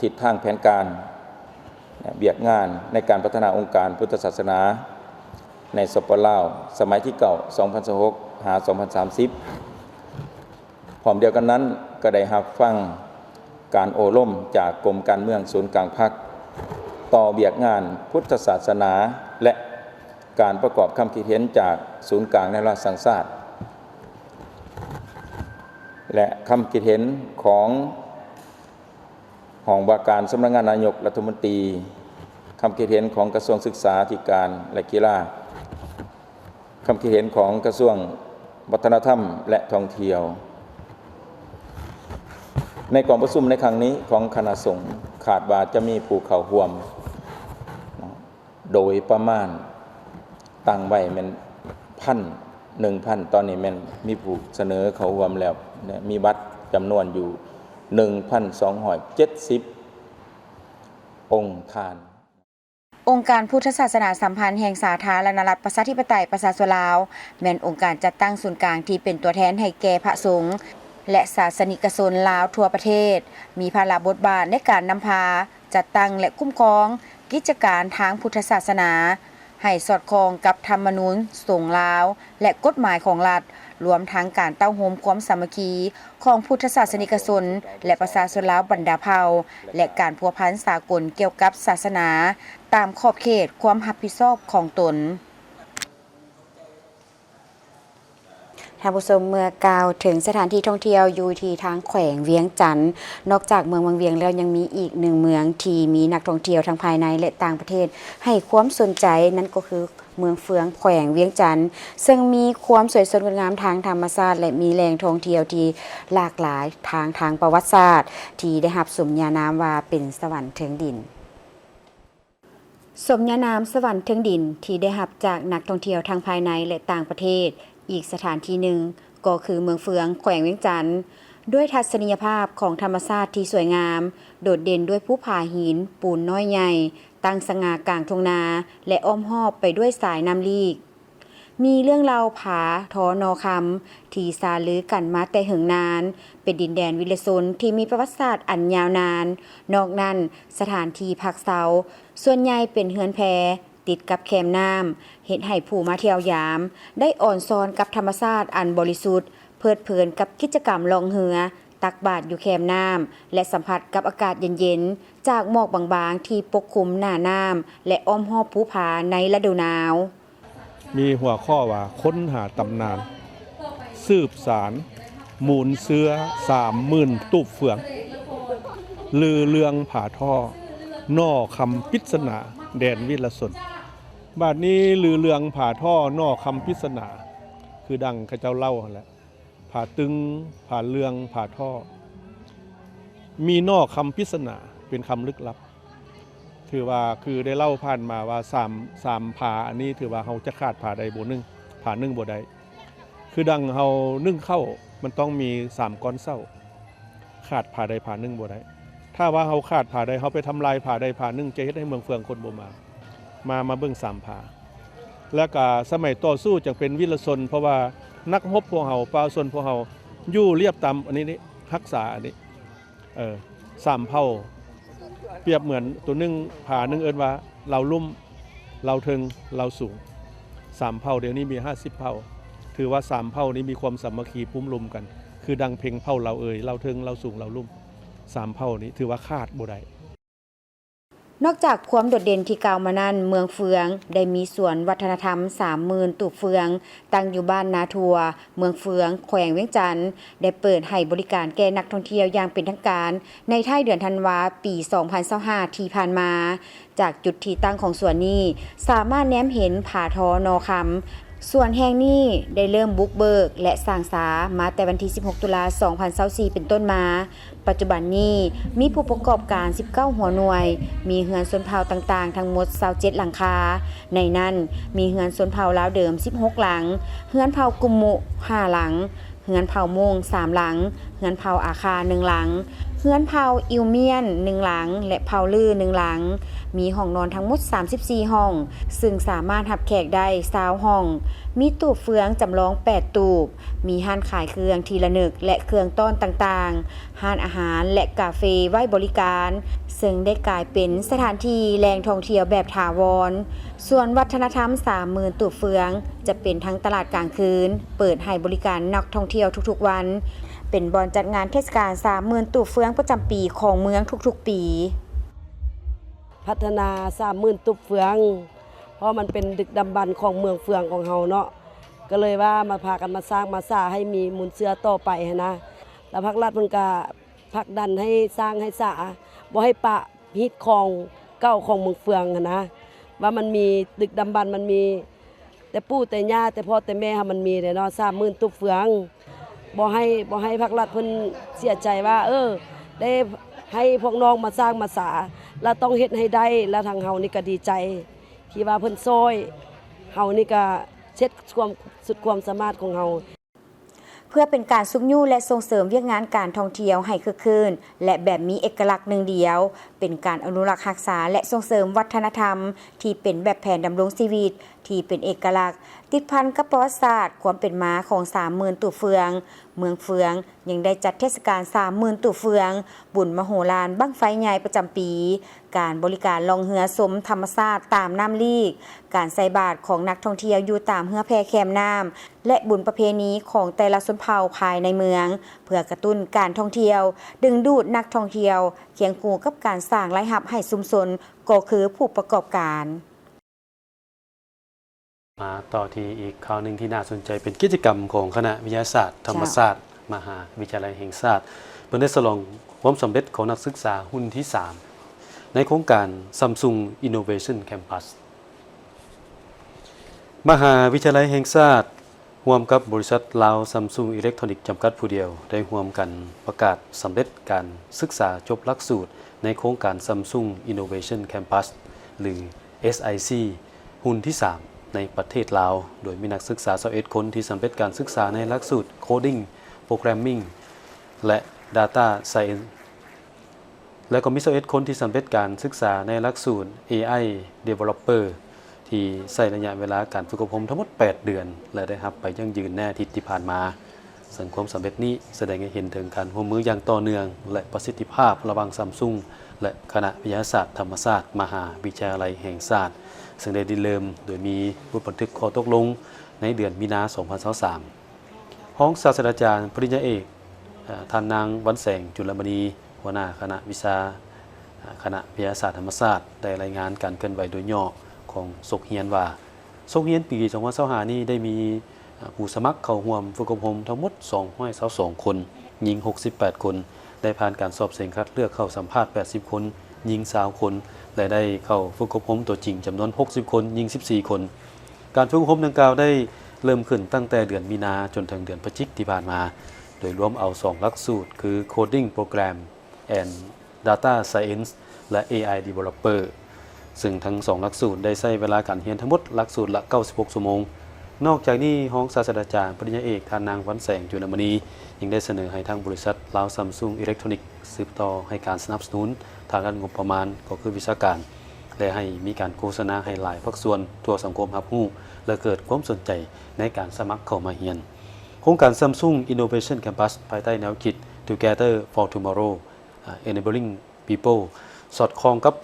ທິດທາງແຜນການ ວຽກງານໃນການພັດທະນາອົງການພຸດທະສາສະໜາໃນ ສປປ ລາວ ສະໄໝທີເກົ້າ ສອງພັນຊາວຫົກ ຫາສອງພັນສາມສິບ. ພ້ອມດຽວກັນນັ້ນ, ກໍໄດ້ຮັບຟັງການໂອ້ລົມຈາກກົມການເມືອງສູນກາງພັກ ຕໍ່ວຽກງານພຸດທະສາສະໜາ ແລະ ການປະກອບຄຳຄິດເຫັນຈາກສູນກາງແນວລາວສ້າງຊາດ ແລະ ຄຳຄິດເຫັນຂອງ ຫ້ອງວ່າການສຳນັກງານນາຍົກລັດຖະມົນຕີ, ຄຳຄິດເຫັນຂອງກະຊວງສຶກສາທິການ ແລະ ກິລາ, ຄຳຄິດເຫັນຂອງກະຊວງວັດທະນະທຳ ແລະ ທ່ອງທ່ຽວ. ໃນກອງປະຊຸມໃນຄັ້ງນີ້ຂອງຄະນະສົງ ຄາດວ່າຈະມີຜູ້ເຂົ້າຮ່ວມ ໂດຍປະມານຕັ້ງໄວ້ແມ່ນພັນ ໜຶ່ງພັນ, ຕອນນີ້ແມ່ນມີຜູ້ສະເໜີເຂົ້າຮ່ວມແລ້ວ ແລະ ມີບັດຈຳນວນຢູ່ໜຶ່ງພັນສອງຮ້ອຍເຈັດສິບອົງທ່ານ. ອົງການພຸດທະສາສະໜາສຳພັນແຫ່ງສາທາລະນະລັດ ປະຊາທິປະໄຕ ປະຊາຊົນລາວ ແມ່ນອົງການຈັດຕັ້ງສູນກາງທີ່ເປັນຕົວແທນໃຫ້ແກ່ພະສົງ ແລະ ສາສະນິກະຊົນລາວທົ່ວປະເທດ, ມີພາລະບົດບາດໃນການນຳພາ, ຈັດຕັ້ງ ແລະ ຄຸ້ມຄອງກິດຈະການທາງພຸດທະສາສະໜາ ໃຫ້ສອດຄ່ອງກັບທຳມະນູນສົງລາວ ແລະ ກົດໝາຍຂອງລັດ, ລວມທັງການເຕົ້າໂຮມຄວາມສາມັກຄີຂອງພຸດທະສາສະນິກະຊົນ ແລະ ປະຊາຊົນລາວບັນດາເຜົ່າ ແລະ ການພົວພັນສາກົນກ່ຽວກັບສາສະໜາ ຕາມຂອບເຂດຄວາມຮັບຜິດຊອບຂອງຕົນ. ທ່ານຜູ້ຊົມ, ເມື່ອກ່າວເຖິງສະຖານທີ່ທ່ອງທ່ຽວຢູ່ທີ່ທາງແຂວງວຽງຈັນ, ນອກຈາກເມືອງວັງວຽງແລ້ວ ຍັງມີອີກໜຶ່ງເມືອງທີ່ມີນັກທ່ອງທ່ຽວທັງພາຍໃນ ແລະ ຕ່າງປະເທດໃຫ້ຄວາມສົນໃຈ, ນັ້ນກໍຄືເມືອງເຟືອງ ແຂວງວຽງຈັນ, ເຊິ່ງມີຄວາມສວຍສົດງົດງາມທາງທຳມະຊາດ ແລະ ມີແຫຼ່ງທ່ອງທ່ຽວທີ່ຫຼາກຫຼາຍທາງ ທາງປະຫວັດສາດ ທີ່ໄດ້ຮັບສົມຍານາມວ່າເປັນສະຫວັນເທິງດິນ. ສົມຍານາມສະຫວັນເທິງດິນທີ່ໄດ້ຮັບຈາກນັກທ່ອງທ່ຽວທັງພາຍໃນ ແລະ ຕ່າງປະເທດ. ອີກສະຖານທີ່ໜຶ່ງກໍຄືເມືອງເຟືອງ ແຂວງວຽງຈັນ, ດ້ວຍທັດສະນີຍະພາບຂອງທຳມະຊາດທີ່ສວຍງາມ, ໂດດເດັ່ນດ້ວຍພູຜາຫີນປູນນ້ອຍໃຫຍ່, ຕັ້ງສະຫງ່າກາງທົ່ງນາ ແລະ ອ້ອມຮອບໄປດ້ວຍສາຍນ້ຳລີກ. ມີເລື່ອງເລົ່າຜາທໍນໍຄຳທີ່ສາລືກັນມາແຕ່ເຫິງນານ, ເປັນດິນແດນວິລະຊົນທີ່ມີປະຫວັດສາດອັນຍາວນານ. ນອກນັ້ນ, ສະຖານທີ່ພັກເຊົາສ່ວນໃຫຍ່ເປັນເຮືອນແພ ຕິດກັບແຄມນ້ຳ, ເຮັດໃຫ້ຜູ້ມາທ່ຽວຢາມໄດ້ອອນຊອນກັບທຳມະຊາດອັນບໍລິສຸດ, ເພີດເພີນກັບກິດຈະກຳລ່ອງເຮືອ, ຕັກບາດຢູ່ແຄມນ້ຳ ແລະ ສຳຜັດກັບອາກາດເຢັນໆ ຈາກໝອກບາງໆທີ່ປົກຄຸມໜ້ານ້ຳ ແລະ ອ້ອມຮອບພູຜາໃນລະດູໜາວ. ມີຫົວຂໍ້ວ່າ ຄົ້ນຫາຕຳນານ ສືບສານ ມູນເຊື້ອ ສາມໝື່ນຕູບເຟືອງ ລືເລື່ອງຜາທໍ່ ໜໍ່ຄຳປິດສະໜາ ແດນວິລະຊົນ. ບາດນີ້ລືເລື່ອງຜາທໍ່ ໜໍ່ຄຳປິດສະໜາ ຄືດັ່ງເຂົາເຈົ້າເລົ່າຫັ້ນແຫຼະ. ຜາຕຶງ, ຜາເລື່ອງ, ຜາທໍ່ ມີໜໍ່ຄຳປິດສະໜາ ເປັນຄຳລຶກລັບ. ຖືວ່າຄືໄດ້ເລົ່າຜ່ານມາວ່າສາມ ສາມຜາອັນນີ້ ຖືວ່າເຮົາຈະຂາດຜາໃດບໍ່ໜຶ່ງ ຜາໜຶ່ງບໍ່ໄດ້. ຄືດັ່ງເຮົາໜຶ້ງເຂົ້າ ມັນຕ້ອງມີສາມກ້ອນເສົາ ຂາດຜາໃດຜາໜຶ່ງບໍ່ໄດ້. ຖ້າວ່າເຮົາຂາດຜາໃດ ເຮົາໄປທຳລາຍຜາໃດຜາໜຶ່ງ ຈະເຮັດໃຫ້ເມືອງເຟືອງຄົນບໍ່ມາ. ມາ ມາເບິ່ງສາມຜາ ແລ້ວກະສະໄໝຕໍ່ສູ້ຈັ່ງເປັນວິລະຊົນ ເພາະວ່ານັກຮົບພວກເຮົາ ປະຊາຊົນພວກເຮົາ ຢູ່ລຽບຕາມອັນນີ້ນີ້ ຮັກສາອັນນີ້ ເອີ ສາມເຜົ່າ ປຽບເໝືອນໂຕໜຶ່ງ ຜາໜຶ່ງເອີ້ນວ່າລາວລຸ່ມ ລາວເທິງ ລາວສູງ. ສາມເຜົ່າດຽວນີ້ມີຫ້າສິບເຜົ່າ ຖືວ່າສາມເຜົ່ານີ້ມີຄວາມສາມັກຄີປຸ້ມລຸມກັນ ຄືດັ່ງເພັງເຜົ່າລາວເອີຍ ລາວເທິງ ລາວສູງ ລາວລຸ່ມ. ສາມເຜົ່ານີ້ຖືວ່າຂາດບໍ່ໄດ້. ນອກຈາກຄວາມໂດດເດັ່ນທີ່ກ່າວມານັ້ນ, ເມືອງເຟືອງໄດ້ມີສວນວັດທະນະທຳສາມໝື່ນຕູບເຟືອງ ຕັ້ງຢູ່ບ້ານນາທົ່ວ, ເມືອງເຟືອງ, ແຂວງວຽງຈັນ, ໄດ້ເປີດໃຫ້ບໍລິການແກ່ນັກທ່ອງທ່ຽວຢ່າງເປັນທາງການ ໃນທ້າຍເດືອນທັນວາ ປີສອງພັນຊາວຫ້າ ທີ່ຜ່ານມາ. ຈາກຈຸດທີ່ຕັ້ງຂອງສວນນີ້ ສາມາດແນມເຫັນຜາທໍນໍຄຳ. ສວນແຫ່ງນີ້ໄດ້ເລີ່ມບຸກເບີກ ແລະ ສ້າງສາມາແຕ່ວັນທີສິບຫົກ ຕຸລາ ສອງພັນຊາວສີ່ ເປັນຕົ້ນມາ. ປັດຈຸບັນນີ້ມີຜູ້ປະກອບການສິບເກົ້າຫົວໜ່ວຍ, ມີເຮືອນຊົນເຜົ່າຕ່າງໆທັງໝົດຊາວເຈັດຫຼັງຄາ. ໃນນັ້ນມີເຮືອນຊົນເຜົ່າລາວເດີມສິບຫົກຫຼັງ, ເຮືອນເຜົ່າກຸ່ມມຸຫ້າຫຼັງ, ເຮືອນເຜົ່າມຸ້ງສາມຫຼັງ, ເຮືອນເຜົ່າອາຄາໜຶ່ງຫຼັງ, ເຮືອນເຜົ່າອິວມຽນໜຶ່ງຫຼັງ ແລະ ເຜົ່າລືໜຶ່ງຫຼັງ, ມີຫ້ອງນອນທັງໝົດສາມສິບສີ່ຫ້ອງ, ຊຶ່ງສາມາດຮັບແຂກໄດ້ຊາວຫ້ອງ, ມີຕູບເຟືອງຈຳລອງແປດຕູບ, ມີຮ້ານຂາຍເຄື່ອງທີ່ລະນຶກ ແລະ ເຄື່ອງຕ້ອນຕ່າງໆ, ຮ້ານອາຫານ ແລະ ກາເຟໄວ້ບໍລິການ, ເຊິ່ງໄດ້ກາຍເປັນສະຖານທີ່ແຫຼ່ງທ່ອງທ່ຽວແບບຖາວອນ. ສ່ວນວັດທະນະທຳສາມໝື່ນຕູບເຟືອງ ຈະເປັນທັງຕະຫຼາດກາງຄືນ, ເປີດໃຫ້ບໍລິການນັກທ່ອງທ່ຽວທຸກໆວັນ, ເປັນບ່ອນຈັດງານເທດສະການສາມໝື່ນຕູບເຟືອງປະຈຳປີຂອງເມືອງທຸກໆປີ. ພັດທະນາສາມໝື່ນຕູບເຟືອງ ເພາະມັນເປັນດຶກດຳບັນຂອງເມືອງເຟືອງຂອງເຮົາເນາະ, ກໍເລີຍວ່າມາພາກັນມາສ້າງມາສາໃຫ້ມີມູນເຊື້ອຕໍ່ໄປຫັ້ນນະ. ແລ້ວພາກລັດເພິ່ນກະຜັກດັນໃຫ້ສ້າງໃຫ້ສາ, ບໍ່ໃຫ້ປະຮີດຄອງເກົ່າຂອງເມືອງເຟືອງຫັ້ນນະ, ວ່າມັນມີດຶກດຳບັນ, ມັນມີ ແຕ່ປູ່ແຕ່ຍ່າແຕ່ພໍ່ແຕ່ແມ່ເຮົາມັນມີແຫຼະເນາະ ສາມໝື່ນຕູບເຟືອງ. ບໍ່ໃຫ້ ບໍ່ໃຫ້ພາກລັດເພິ່ນເສຍໃຈວ່າ ເອີ ໄດ້ໃຫ້ພວກນ້ອງມາສ້າງມາສາ ລະຕ້ອງເຮັດໃຫ້ໄດ້. ລະທາງເຮົານີ້ກະດີໃຈທີ່ວ່າເພິ່ນຊ່ອຍເຮົານີ້ກະເຊັດຄວາມ ສຸດຄວາມສາມາດຂອງເຮົາ. ເພື່ອເປັນການຊຸກຍູ້ ແລະ ສົ່ງເສີມວຽກງານການທ່ອງທ່ຽວໃຫ້ຄຶກຄື້ນ ແລະ ແບບມີເອກະລັກໜຶ່ງດຽວ, ເປັນການອະນຸລັກຮັກສາ ແລະ ສົ່ງເສີມວັດທະນະທຳທີ່ເປັນແບບແຜນດຳລົງຊີວິດທີ່ເປັນເອກະລັກ, ຕິດພັນກັບປະຫວັດສາດຄວາມເປັນມາຂອງສາມໝື່ນຕູບເຟືອງ. ເມືອງເຟືອງຍັງໄດ້ຈັດເທດສະການສາມໝື່ນຕູບເຟືອງ, ບຸນມະໂຫລານບັ້ງໄຟໃຫຍ່ປະຈຳປີ, ການບໍລິການລ່ອງເຮືອຊົມທຳມະຊາດຕາມນ້ຳລີກ, ການໃສ່ບາດຂອງນັກທ່ອງທ່ຽວຢູ່ຕາມເຮືອແພແຄມນ້ຳ ແລະ ບຸນປະເພນີຂອງແຕ່ລະຊົນເຜົ່າພາຍໃນເມືອງ, ເພື່ອກະຕຸ້ນການທ່ອງທ່ຽວ, ດຶງດູດນັກທ່ອງທ່ຽວ, ຄຽງຄູ່ກັບການສ້າງລາຍຮັບໃຫ້ຊຸມຊົນ, ກໍຄືຜູ້ປະກອບການ. ມາຕໍ່ທີ່ອີກຂ່າວໜຶ່ງທີ່ໜ້າສົນໃຈ, ເປັນກິດຈະກຳຂອງຄະນະວິທະຍາສາດທຳມະຊາດ ເຈົ້າ ມະຫາວິທະຍາໄລແຫ່ງຊາດ. ເພິ່ນໄດ້ສະຫຼອງຄວາມສຳເລັດຂອງນັກສຶກສາຮຸ່ນທີສາມ ໃນໂຄງການ Samsung Innovation Campus. ມະຫາວິທະຍາໄລແຫ່ງຊາດ ຮ່ວມກັບບໍລິສັດລາວ Samsung Electronics ຈຳກັດຜູ້ດຽວ ໄດ້ຮ່ວມກັນປະກາດສຳເລັດການສຶກສາຈົບຫຼັກສູດໃນໂຄງການ Samsung Innovation Campus ຫຼື SIC ຮຸ່ນທີສາມ ໃນປະເທດລາວ, ໂດຍມີນັກສຶກສາຊາວເອັດຄົນທີ່ສຳເລັດການສຶກສາໃນຫຼັກສູດ Coding, Programming ແລະ Data Science ແລະ ກໍມີຊາວເອັດຄົນທີ່ສຳເລັດການສຶກສາໃນຫຼັກສູດ ເອໄອ Developer ທີ່ໃຊ້ໄລຍະເວລາການຝຶກອົບຮົມທັງໝົດແປດເດືອນ ແລະ ໄດ້ຮັບໃບຢັ້ງຢືນໃນອາທິດທີ່ຜ່ານມາ. ເຊິ່ງຄວາມສຳເລັດນີ້ສະແດງໃຫ້ເຫັນເຖິງການຮ່ວມມືຢ່າງຕໍ່ເນື່ອງ ແລະ ປະສິດທິພາບລະຫວ່າງ Samsung ແລະ ຄະນະວິທະຍາສາດທຳມະຊາດ ມະຫາວິທະຍາໄລແຫ່ງຊາດ, ເຊິ່ງໄດ້ລິເລີ່ມໂດຍມີບົດບັນທຶກຂໍ້ຕົກລົງໃນເດືອນມີນາ ສອງພັນຊາວສາມ. ຮອງສາດສະດາຈານປະລິນຍາເອກ ເອີ ທ່ານນາງ ວັນແສງ ຈຸລະມະນີ ຫົວໜ້າຄະນະວິຊາ ເອີ ຄະນະວິທະຍາສາດທຳມະຊາດ ໄດ້ລາຍງານການເຄື່ອນໄຫວໂດຍຫຍໍ້ຂອງສົກຮຽນວ່າ ສົກຮຽນປີສອງພັນຊາວຫ້ານີ້ໄດ້ມີ ເອີ ຜູ້ສະໝັກເຂົ້າຮ່ວມຝຶກອົບຮົມທັງໝົດສອງຮ້ອຍຊາວສອງຄົນ, ຍິງຫົກສິບແປດຄົນ, ໄດ້ຜ່ານການສອບເສັງຄັດເລືອກເຂົ້າສຳພາດແປດສິບຄົນ, ຍິງຊາວຄົນ ແລະ ໄດ້ເຂົ້າຝຶກອົບຮົມຕົວຈິງຈຳນວນຫົກສິບຄົນ, ຍິງສິບສີ່ຄົນ. ການຝຶກອົບຮົມດັ່ງກ່າວໄດ້ເລີ່ມຂຶ້ນຕັ້ງແຕ່ເດືອນມີນາຈົນເຖິງເດືອນພະຈິກທີ່ຜ່ານມາ, ໂດຍລວມເອົາສອງຫຼັກສູດ ຄື Coding Program and Data Science ແລະ ເອໄອ Developer, ເຊິ່ງທັງສອງຫຼັກສູດໄດ້ໃຊ້ເວລາການຮຽນທັງໝົດຫຼັກສູດລະເກົ້າສິບຫົກຊົ່ວໂມງ. ນອກຈາກນີ້, ຮອງສາດສະດາຈານປະລິນຍາເອກ ທ່ານນາງ ວັນແສງ ຈຸລະມະນີ ຍັງໄດ້ສະເໜີໃຫ້ທາງບໍລິສັດລາວ Samsung Electronics ສືບຕໍ່ໃຫ້ການສະໜັບສະໜູນທາງດ້ານງົບປະມານ ກໍຄືວິຊາການ ແລະ ໃຫ້ມີການໂຄສະນາໃຫ້ຫຼາຍພາກສ່ວນທົ່ວສັງຄົມຮັບຮູ້ ແລະ ເກີດຄວາມສົນໃຈໃນການສະໝັກເຂົ້າມາຮຽນ. ໂຄງການ Samsung Innovation Campus ພາຍໃຕ້ແນວຄິດ Together for Tomorrow ເອີ Enabling People ສອດຄ່ອງກັບ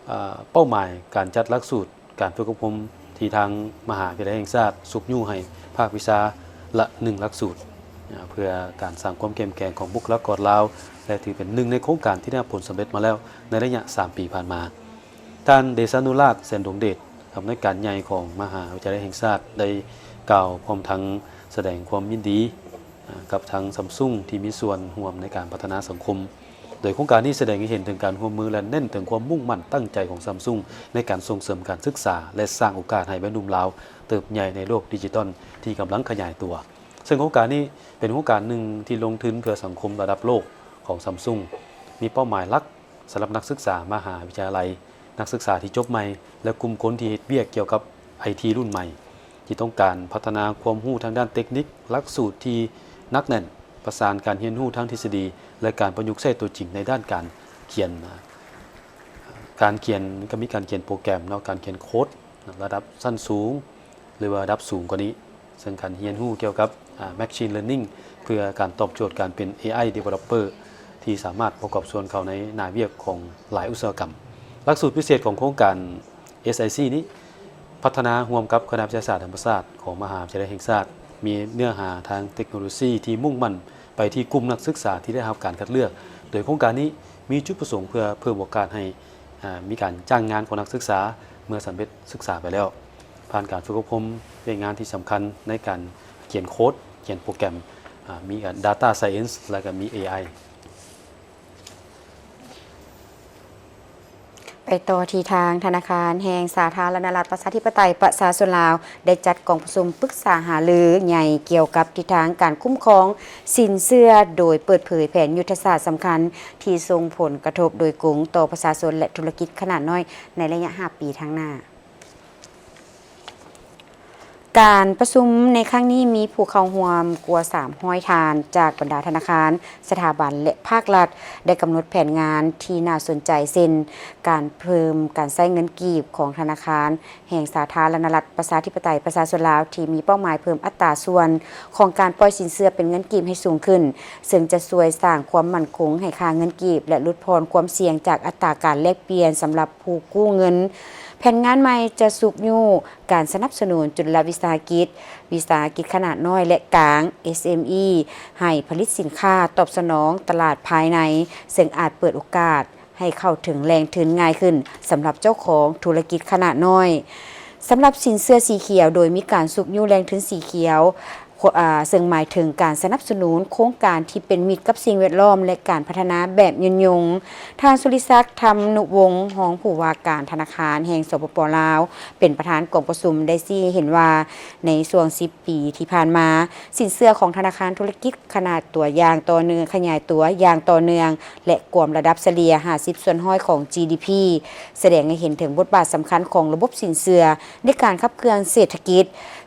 ເອີ ເປົ້າໝາຍການຈັດຫຼັກສູດການຝຶກອົບຮົມທີ່ທາງມະຫາວິທະຍາໄລແຫ່ງຊາດຊຸກຍູ້ໃຫ້ພາກວິຊາລະໜຶ່ງຫຼັກສູດ ເພື່ອການສ້າງຄວາມເຂັ້ມແຂງຂອງບຸກຄະລາກອນລາວ ແລະ ຖືເປັນໜຶ່ງໃນໂຄງການທີ່ໄດ້ຮັບຜົນສຳເລັດມາແລ້ວໃນໄລຍະສາມປີຜ່ານມາ. ທ່ານ ເດຊານຸລາດ ແສນດົງເດດ ຜູ້ອຳນວຍການໃຫຍ່ຂອງມະຫາວິທະຍາໄລແຫ່ງຊາດ ໄດ້ກ່າວພ້ອມທັງສະແດງຄວາມຍິນດີ ເອີ ກັບທາງ Samsung ທີ່ມີສ່ວນຮ່ວມໃນການພັດທະນາສັງຄົມ, ໂດຍໂຄງການນີ້ສະແດງໃຫ້ເຫັນເຖິງການຮ່ວມມື ແລະ ເນັ້ນເຖິງຄວາມມຸ່ງໝັ້ນຕັ້ງໃຈຂອງ Samsung ໃນການສົ່ງເສີມການສຶກສາ ແລະ ສ້າງໂອກາດໃຫ້ວັຍໜຸ່ມລາວເຕີບໃຫຍ່ໃນໂລກດິຈິຕອນທີ່ກຳລັງຂະຫຍາຍຕົວ. ເຊິ່ງໂຄງການນີ້ເປັນໂຄງການໜຶ່ງທີ່ລົງທຶນເພື່ອສັງຄົມລະດັບໂລກຂອງ Samsung, ມີເປົ້າໝາຍຫຼັກ ສຳລັບນັກສຶກສາມະຫາວິທະຍາໄລ, ນັກສຶກສາທີ່ຈົບໃໝ່ ແລະ ກຸ່ມຄົນທີ່ເຮັດວຽກກ່ຽວກັບໄອທີລຸ້ນໃໝ່ ທີ່ຕ້ອງການພັດທະນາຄວາມຮູ້ທາງດ້ານເຕັກນິກ, ຫຼັກສູດທີ່ໜັກແໜ້ນ, ປະສານການຮຽນຮູ້ທາງທິດສະດີ ແລະ ການປະຍຸກໃຊ້ຕົວຈິງໃນດ້ານການຂຽນ. ການຂຽນ ກໍມີການຂຽນໂປຣແກຣມເນາະ, ການຂຽນໂຄດລະດັບຊັ້ນສູງ ຫຼືວ່າລະດັບສູງກວ່ານີ້, ເຊິ່ງການຮຽນຮູ້ກ່ຽວກັບ ອາ Machine Learning ເພື່ອການຕອບໂຈດການເປັນ ເອໄອ Developer ທີ່ສາມາດປະກອບສ່ວນເຂົ້າໃນໜ້າວຽກຂອງຫຼາຍອຸດສາຫະກຳ. ຫຼັກສູດພິເສດຂອງໂຄງການ ເອສໄອຊີ ນີ້ ພັດທະນາຮ່ວມກັບຄະນະວິທະຍາສາດທຳມະຊາດຂອງມະຫາວິທະຍາໄລແຫ່ງຊາດ, ມີເນື້ອຫາທາງເຕັກໂນໂລຊີທີ່ມຸ່ງໝັ້ນໄປທີ່ກຸ່ມນັກສຶກສາທີ່ໄດ້ຮັບການຄັດເລືອກ. ໂດຍໂຄງການນີ້ມີຈຸດປະສົງເພື່ອເພີ່ມໂອກາດໃຫ້ ອາ ມີການຈ້າງງານຂອງນັກສຶກສາເມື່ອສຳເລັດສຶກສາໄປແລ້ວ, ຜ່ານການຝຶກອົບຮົມວຽກງານທີ່ສຳຄັນໃນການຂຽນໂຄດ, ຂຽນໂປຣແກຣມ, ອາ ມີການ Data Science ແລະ ກໍມີ ເອໄອ. ໄປຕໍ່ທີ່ທາງທະນາຄານແຫ່ງສາທາລະນະລັດ ປະຊາທິປະໄຕ ປະຊາຊົນລາວ ໄດ້ຈັດກອງປະຊຸມປຶກສາຫາລືໃຫຍ່ກ່ຽວກັບທິດທາງການຄຸ້ມຄອງສິນເຊື່ອ, ໂດຍເປີດເຜີຍແຜນຍຸດທະສາດສຳຄັນທີ່ສົ່ງຜົນກະທົບໂດຍກົງຕໍ່ປະຊາຊົນ ແລະ ທຸລະກິດຂະໜາດນ້ອຍໃນໄລຍະຫ້າປີທາງໜ້າ. ການປະຊຸມໃນຄັ້ງນີ້ມີຜູ້ເຂົ້າຮ່ວມກວ່າສາມຮ້ອຍທ່ານ ຈາກບັນດາທະນາຄານ, ສະຖາບັນ ແລະ ພາກລັດ ໄດ້ກຳນົດແຜນງານທີ່ໜ້າສົນໃຈ ເຊັ່ນ ການເພີ່ມການໃຊ້ເງິນກີບຂອງທະນາຄານແຫ່ງສາທາລະນະລັດ ປະຊາທິປະໄຕ ປະຊາຊົນລາວ ທີ່ມີເປົ້າໝາຍເພີ່ມອັດຕາສ່ວນຂອງການປ່ອຍສິນເຊື່ອເປັນເງິນກີບໃຫ້ສູງຂຶ້ນ, ເຊິ່ງຈະຊ່ວຍສ້າງຄວາມໝັ້ນຄົງໃຫ້ຄ່າເງິນກີບ ແລະ ຫຼຸດຜ່ອນຄວາມສ່ຽງຈາກອັດຕາການແລກປ່ຽນສຳລັບຜູ້ກູ້ເງິນ. ແຜນງານໃໝ່ຈະຊຸກຍູ້ການສະໜັບສະໜູນຈຸລະວິສາຫະກິດ, ວິສາຫະກິດຂະໜາດນ້ອຍ ແລະ ກາງ ເອສເອັມອີ ໃຫ້ຜະລິດສິນຄ້າຕອບສະໜອງຕະຫຼາດພາຍໃນ, ເຊິ່ງອາດເປີດໂອກາດໃຫ້ເຂົ້າເຖິງແຫຼ່ງທຶນງ່າຍຂຶ້ນສຳລັບເຈົ້າຂອງທຸລະກິດຂະໜາດນ້ອຍ. ສຳລັບສິນເຊື່ອສີຂຽວ, ໂດຍມີການຊຸກຍູ້ແຫຼ່ງທຶນສີຂຽວ, ເຊິ່ງໝາຍເຖິງການສະໜັບສະໜູນໂຄງການທີ່ເປັນມິດກັບສິ່ງແວດລ້ອມ ແລະ ການພັດທະນາແບບຍືນຍົງ. ທ່ານ ສຸລິສັກ ທຳນຸວົງ ຮອງຜູ້ວ່າການທະນາຄານແຫ່ງ ສປປ ລາວ ເປັນປະທານກອງປະຊຸມ ໄດ້ຊີ້ໃຫ້ເຫັນວ່າ ໃນຊ່ວງສິບປີທີ່ຜ່ານມາ, ສິນເຊື່ອຂອງທະນາຄານທຸລະກິດຂະໜາດຕົວຢ່າງຕໍ່ເນື່ອງ, ຂະຫຍາຍຕົວຢ່າງຕໍ່ເນື່ອງ ແລະ ກວມລະດັບສະເລ່ຍຫ້າສິບສ່ວນຮ້ອຍຂອງ ຈີດີພີ, ສະແດງໃຫ້ເຫັນເຖິງບົດບາດສຳຄັນຂອງລະບົບສິນເຊື່ອໃນການຂັບເຄື່ອນເສດຖະກິດ.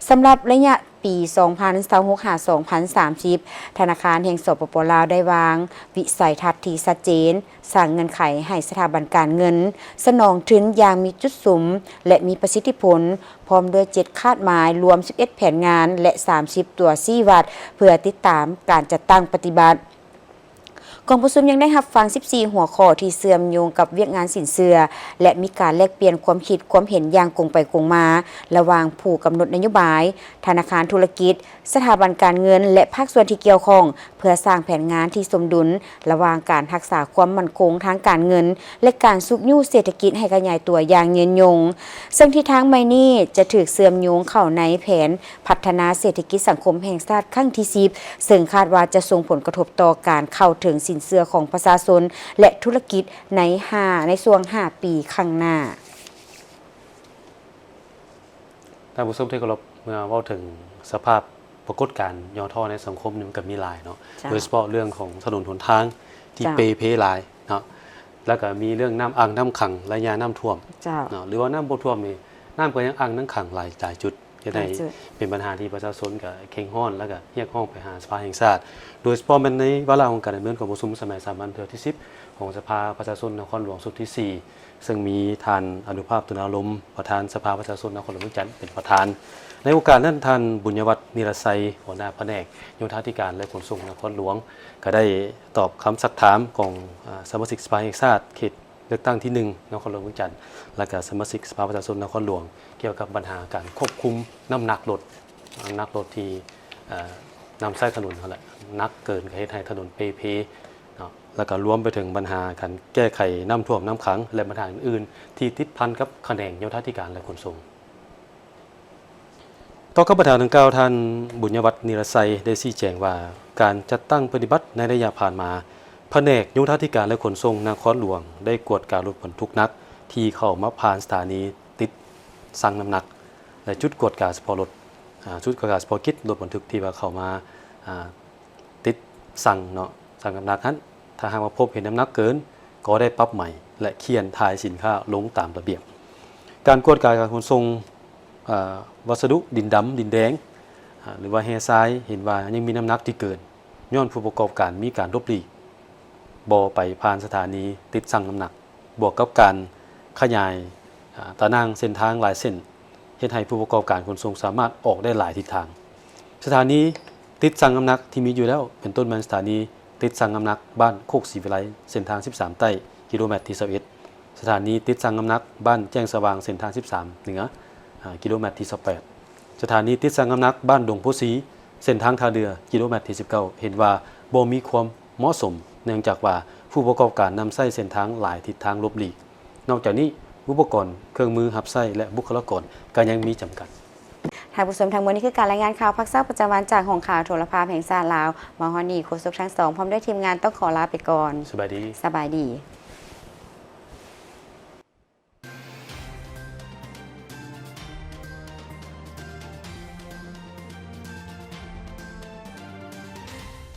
ສຳລັບໄລຍະ ປີສອງພັນຊາວຫົກ ຫາ ສອງພັນສາມສິບ, ທະນາຄານແຫ່ງ ສປປ ລາວ ໄດ້ວາງວິໄສທັດທີ່ຊັດເຈນ, ສ້າງເງື່ອນໄຂໃຫ້ສະຖາບັນການເງິນສະໜອງທຶນຢ່າງມີຈຸດສຸມ ແລະ ມີປະສິດທິຜົນ, ພ້ອມດ້ວຍເຈັດຄາດໝາຍ, ລວມສິບເອັດແຜນງານ ແລະ ສາມສິບຕົວຊີ້ວັດ ເພື່ອຕິດຕາມການຈັດຕັ້ງປະຕິບັດ. ກອງປະຊຸມຍັງໄດ້ຮັບຟັງສິບສີ່ຫົວຂໍ້ທີ່ເຊື່ອມໂຍງກັບວຽກງານສິນເຊື່ອ ແລະ ມີການແລກປ່ຽນຄວາມຄິດຄວາມເຫັນຢ່າງກົງໄປກົງມາ ລະຫວ່າງຜູ້ກຳນົດນະໂຍບາຍ, ທະນາຄານທຸລະກິດ, ສະຖາບັນການເງິນ ແລະ ພາກສ່ວນທີ່ກ່ຽວຂ້ອງ, ເພື່ອສ້າງແຜນງານທີ່ສົມດຸນລະຫວ່າງການຮັກສາຄວາມໝັ້ນຄົງທາງການເງິນ ແລະ ການຊຸກຍູ້ເສດຖະກິດໃຫ້ຂະຫຍາຍຕົວຢ່າງຍືນຍົງ. ເຊິ່ງທິດທາງໃໝ່ນີ້ຈະຖືກເຊື່ອມໂຍງເຂົ້າໃນແຜນ ພັດທະນາເສດຖະກິດສັງຄົມແຫ່ງຊາດຄັ້ງທີສິບ ເຊິ່ງຄາດວ່າຈະສົ່ງຜົນກະທົບຕໍ່ການເຂົ້າເຖິງສິນເຊື່ອຂອງປະຊາຊົນ ແລະ ທຸລະກິດໃນຫ້າ ໃນຊ່ວງຫ້າປີຂ້າງໜ້າ. ທ່ານຜູ້ຊົມທີ່ເຄົາລົບ, ເມື່ອເວົ້າເຖິງສະພາບປາກົດການຫຍໍ້ທໍ້ໃນສັງຄົມນີ້ ມັນກໍມີຫຼາຍເນາະ, ເຈົ້າ. ໂດຍສະເພາະເລື່ອງຂອງຖະໜົນຫົນທາງທີ່ ເຈົ້າ. ເປ່ເພຫຼາຍເນາະ, ແລ້ວກໍມີເລື່ອງນ້ຳອັ່ງນ້ຳຂັງໄລຍະນ້ຳຖ້ວມ ເຈົ້າ. ເນາະ, ຫຼືວ່ານ້ຳບໍ່ຖ້ວມນີ້ ນ້ຳກໍຍັງອັ່ງຍັງຂັງຫຼາຍ ຫຼາຍຈຸດ. ເຮັດໃຫ້ ຫຼາຍຈຸດ ເປັນບັນຫາທີ່ປະຊາຊົນກໍເຄັ່ງຮ້ອນ ແລ້ວກໍຮຽກຮ້ອງໄປຫາສະພາແຫ່ງຊາດ, ໂດຍສະເພາະແມ່ນໃນວາລະຂອງການດຳເນີນກອງປະຊຸມສະໄໝສາມັນເທື່ອທີສິບ ຂອງສະພາປະຊາຊົນນະຄອນຫຼວງຊຸດທີສີ່ ເຊິ່ງມີທ່ານ ອະນຸພາບ ຕຸນາລົມ ປະທານສະພາປະຊາຊົນນະຄອນຫຼວງວຽງຈັນເປັນປະທານ. ໃນໂອກາດນັ້ນ ທ່ານ ບຸນຍະວັດ ນິລະໄຊ ຫົວໜ້າພະແນກໂຍທາທິການ ແລະ ຂົນສົ່ງນະຄອນຫຼວງ ກໍໄດ້ຕອບຄຳຊັກຖາມຂອງ ອາ ສະມາຊິກສະພາແຫ່ງຊາດເຂດ ເລືອກຕັ້ງທີໜຶ່ງ ນະຄອນຫຼວງວຽງຈັນ ແລະ ກະສະມາຊິກສະພາປະຊາຊົນນະຄອນຫຼວງ ກ່ຽວກັບບັນຫາການຄວບຄຸມນ້ຳໜັກລົດ, ນ້ຳໜັກລົດທີ່ ເອີ ນຳໃຊ້ຖະໜົນຫັ້ນແຫຼະ ໜັກເກີນ ກະເຮັດໃຫ້ຖະໜົນເປ່ເພເນາະ, ແລ້ວກະລວມໄປເຖິງບັນຫາການແກ້ໄຂນ້ຳຖ້ວມນ້ຳຂັງ ແລະ ບັນຫາອື່ນໆ ທີ່ຕິດພັນກັບຂະແໜງໂຍທາທິການ ແລະ ຂົນສົ່ງ. ຕໍ່ກັບບັນຫາດັ່ງກ່າວ, ທ່ານ ບຸນຍະວັດ ນິລະໄຊ ໄດ້ຊີ້ແຈງວ່າ ການຈັດຕັ້ງປະຕິບັດໃນໄລຍະຜ່ານມາ, ພະແນກໂຍທາທິການ ແລະ ຂົນສົ່ງນະຄອນຫຼວງ ໄດ້ກວດກາລົດບັນທຸກໜັກທີ່ເຂົ້າມາຜ່ານສະຖານີຕິດຊັ່ງນ້ຳໜັກ ແລະ ຈຸດກວດກາສະເພາະລົດ, ອາ, ຈຸດກວດກາສະເພາະກິດລົດບັນທຸກທີ່ວ່າເຂົ້າມາ, ອາ, ຕິດຊັ່ງເນາະ, ຊັ່ງນ້ຳໜັກຫັ້ນ ຖ້າຫາກວ່າພົບເຫັນນ້ຳໜັກເກີນ ກໍໄດ້ປັບໃໝ ແລະ ຂຽນຖ່າຍສິນຄ້າລົງຕາມລະບຽບ. ການກວດກາການຂົນສົ່ງ ອາ ວັດສະດຸດິນດຳ, ດິນແດງ ອາ ຫຼືວ່າແຮ່ຊາຍ ເຫັນວ່າຍັງມີນ້ຳໜັກທີ່ເກີນ ຍ້ອນຜູ້ປະກອບການມີການຫຼົບຫຼີກ ບໍ່ໄປຜ່ານສະຖານີຕິດຊັ່ງນ້ຳໜັກ ບວກກັບການຂະຫຍາຍ ອາ ຕາໜ່າງເສັ້ນທາງຫຼາຍເສັ້ນ ເຮັດໃຫ້ຜູ້ປະກອບການຂົນສົ່ງສາມາດອອກໄດ້ຫຼາຍທິດທາງ. ສະຖານີຕິດຊັ່ງນ້ຳໜັກທີ່ມີຢູ່ແລ້ວ ເປັນຕົ້ນແມ່ນສະຖານີຕິດຊັ່ງນ້ຳໜັກບ້ານໂຄກສີວິໄລ ເສັ້ນທາງສິບສາມໃຕ້ ກິໂລແມັດທີຊາວເອັດ, ສະຖານີຕິດຊັ່ງນ້ຳໜັກບ້ານແຈ້ງສະຫວ່າງ ເສັ້ນທາງສິບສາມເໜືອ ອາ ກິໂລແມັດທີຊາວແປດ, ສະຖານີຕິດຊັ່ງນ້ຳໜັກບ້ານດົງໂພສີ ເສັ້ນທາງທ່າເຮືອ ກິໂລແມັດທີສິບເກົ້າ ເຫັນວ່າບໍ່ມີຄວາມ ເໝາະສົມ ເນື່ອງຈາກວ່າຜູ້ປະກອບການນຳໃຊ້ເສັ້ນທາງຫຼາຍທິດທາງຫຼົບຫຼີກ. ນອກຈາກນີ້ ອຸປະກອນ, ເຄື່ອງມືຮັບໃຊ້ ແລະ ບຸກຄະລາກອນກໍຍັງມີຈຳກັດ. ທ່ານຜູ້ຊົມ, ທັງໝົດນີ້ຄືການລາຍງານຂ່າວພາກເຊົ້າປະຈຳວັນຈາກຫ້ອງຂ່າວໂທລະພາບແຫ່ງຊາດລາວ. ມາຮອດນີ້ ໂຄສົກທັງສອງ ພ້ອມດ້ວຍທີມງານຕ້ອງຂໍລາໄປກ່ອນ. ສະບາຍດີ. ສະບາຍດີ.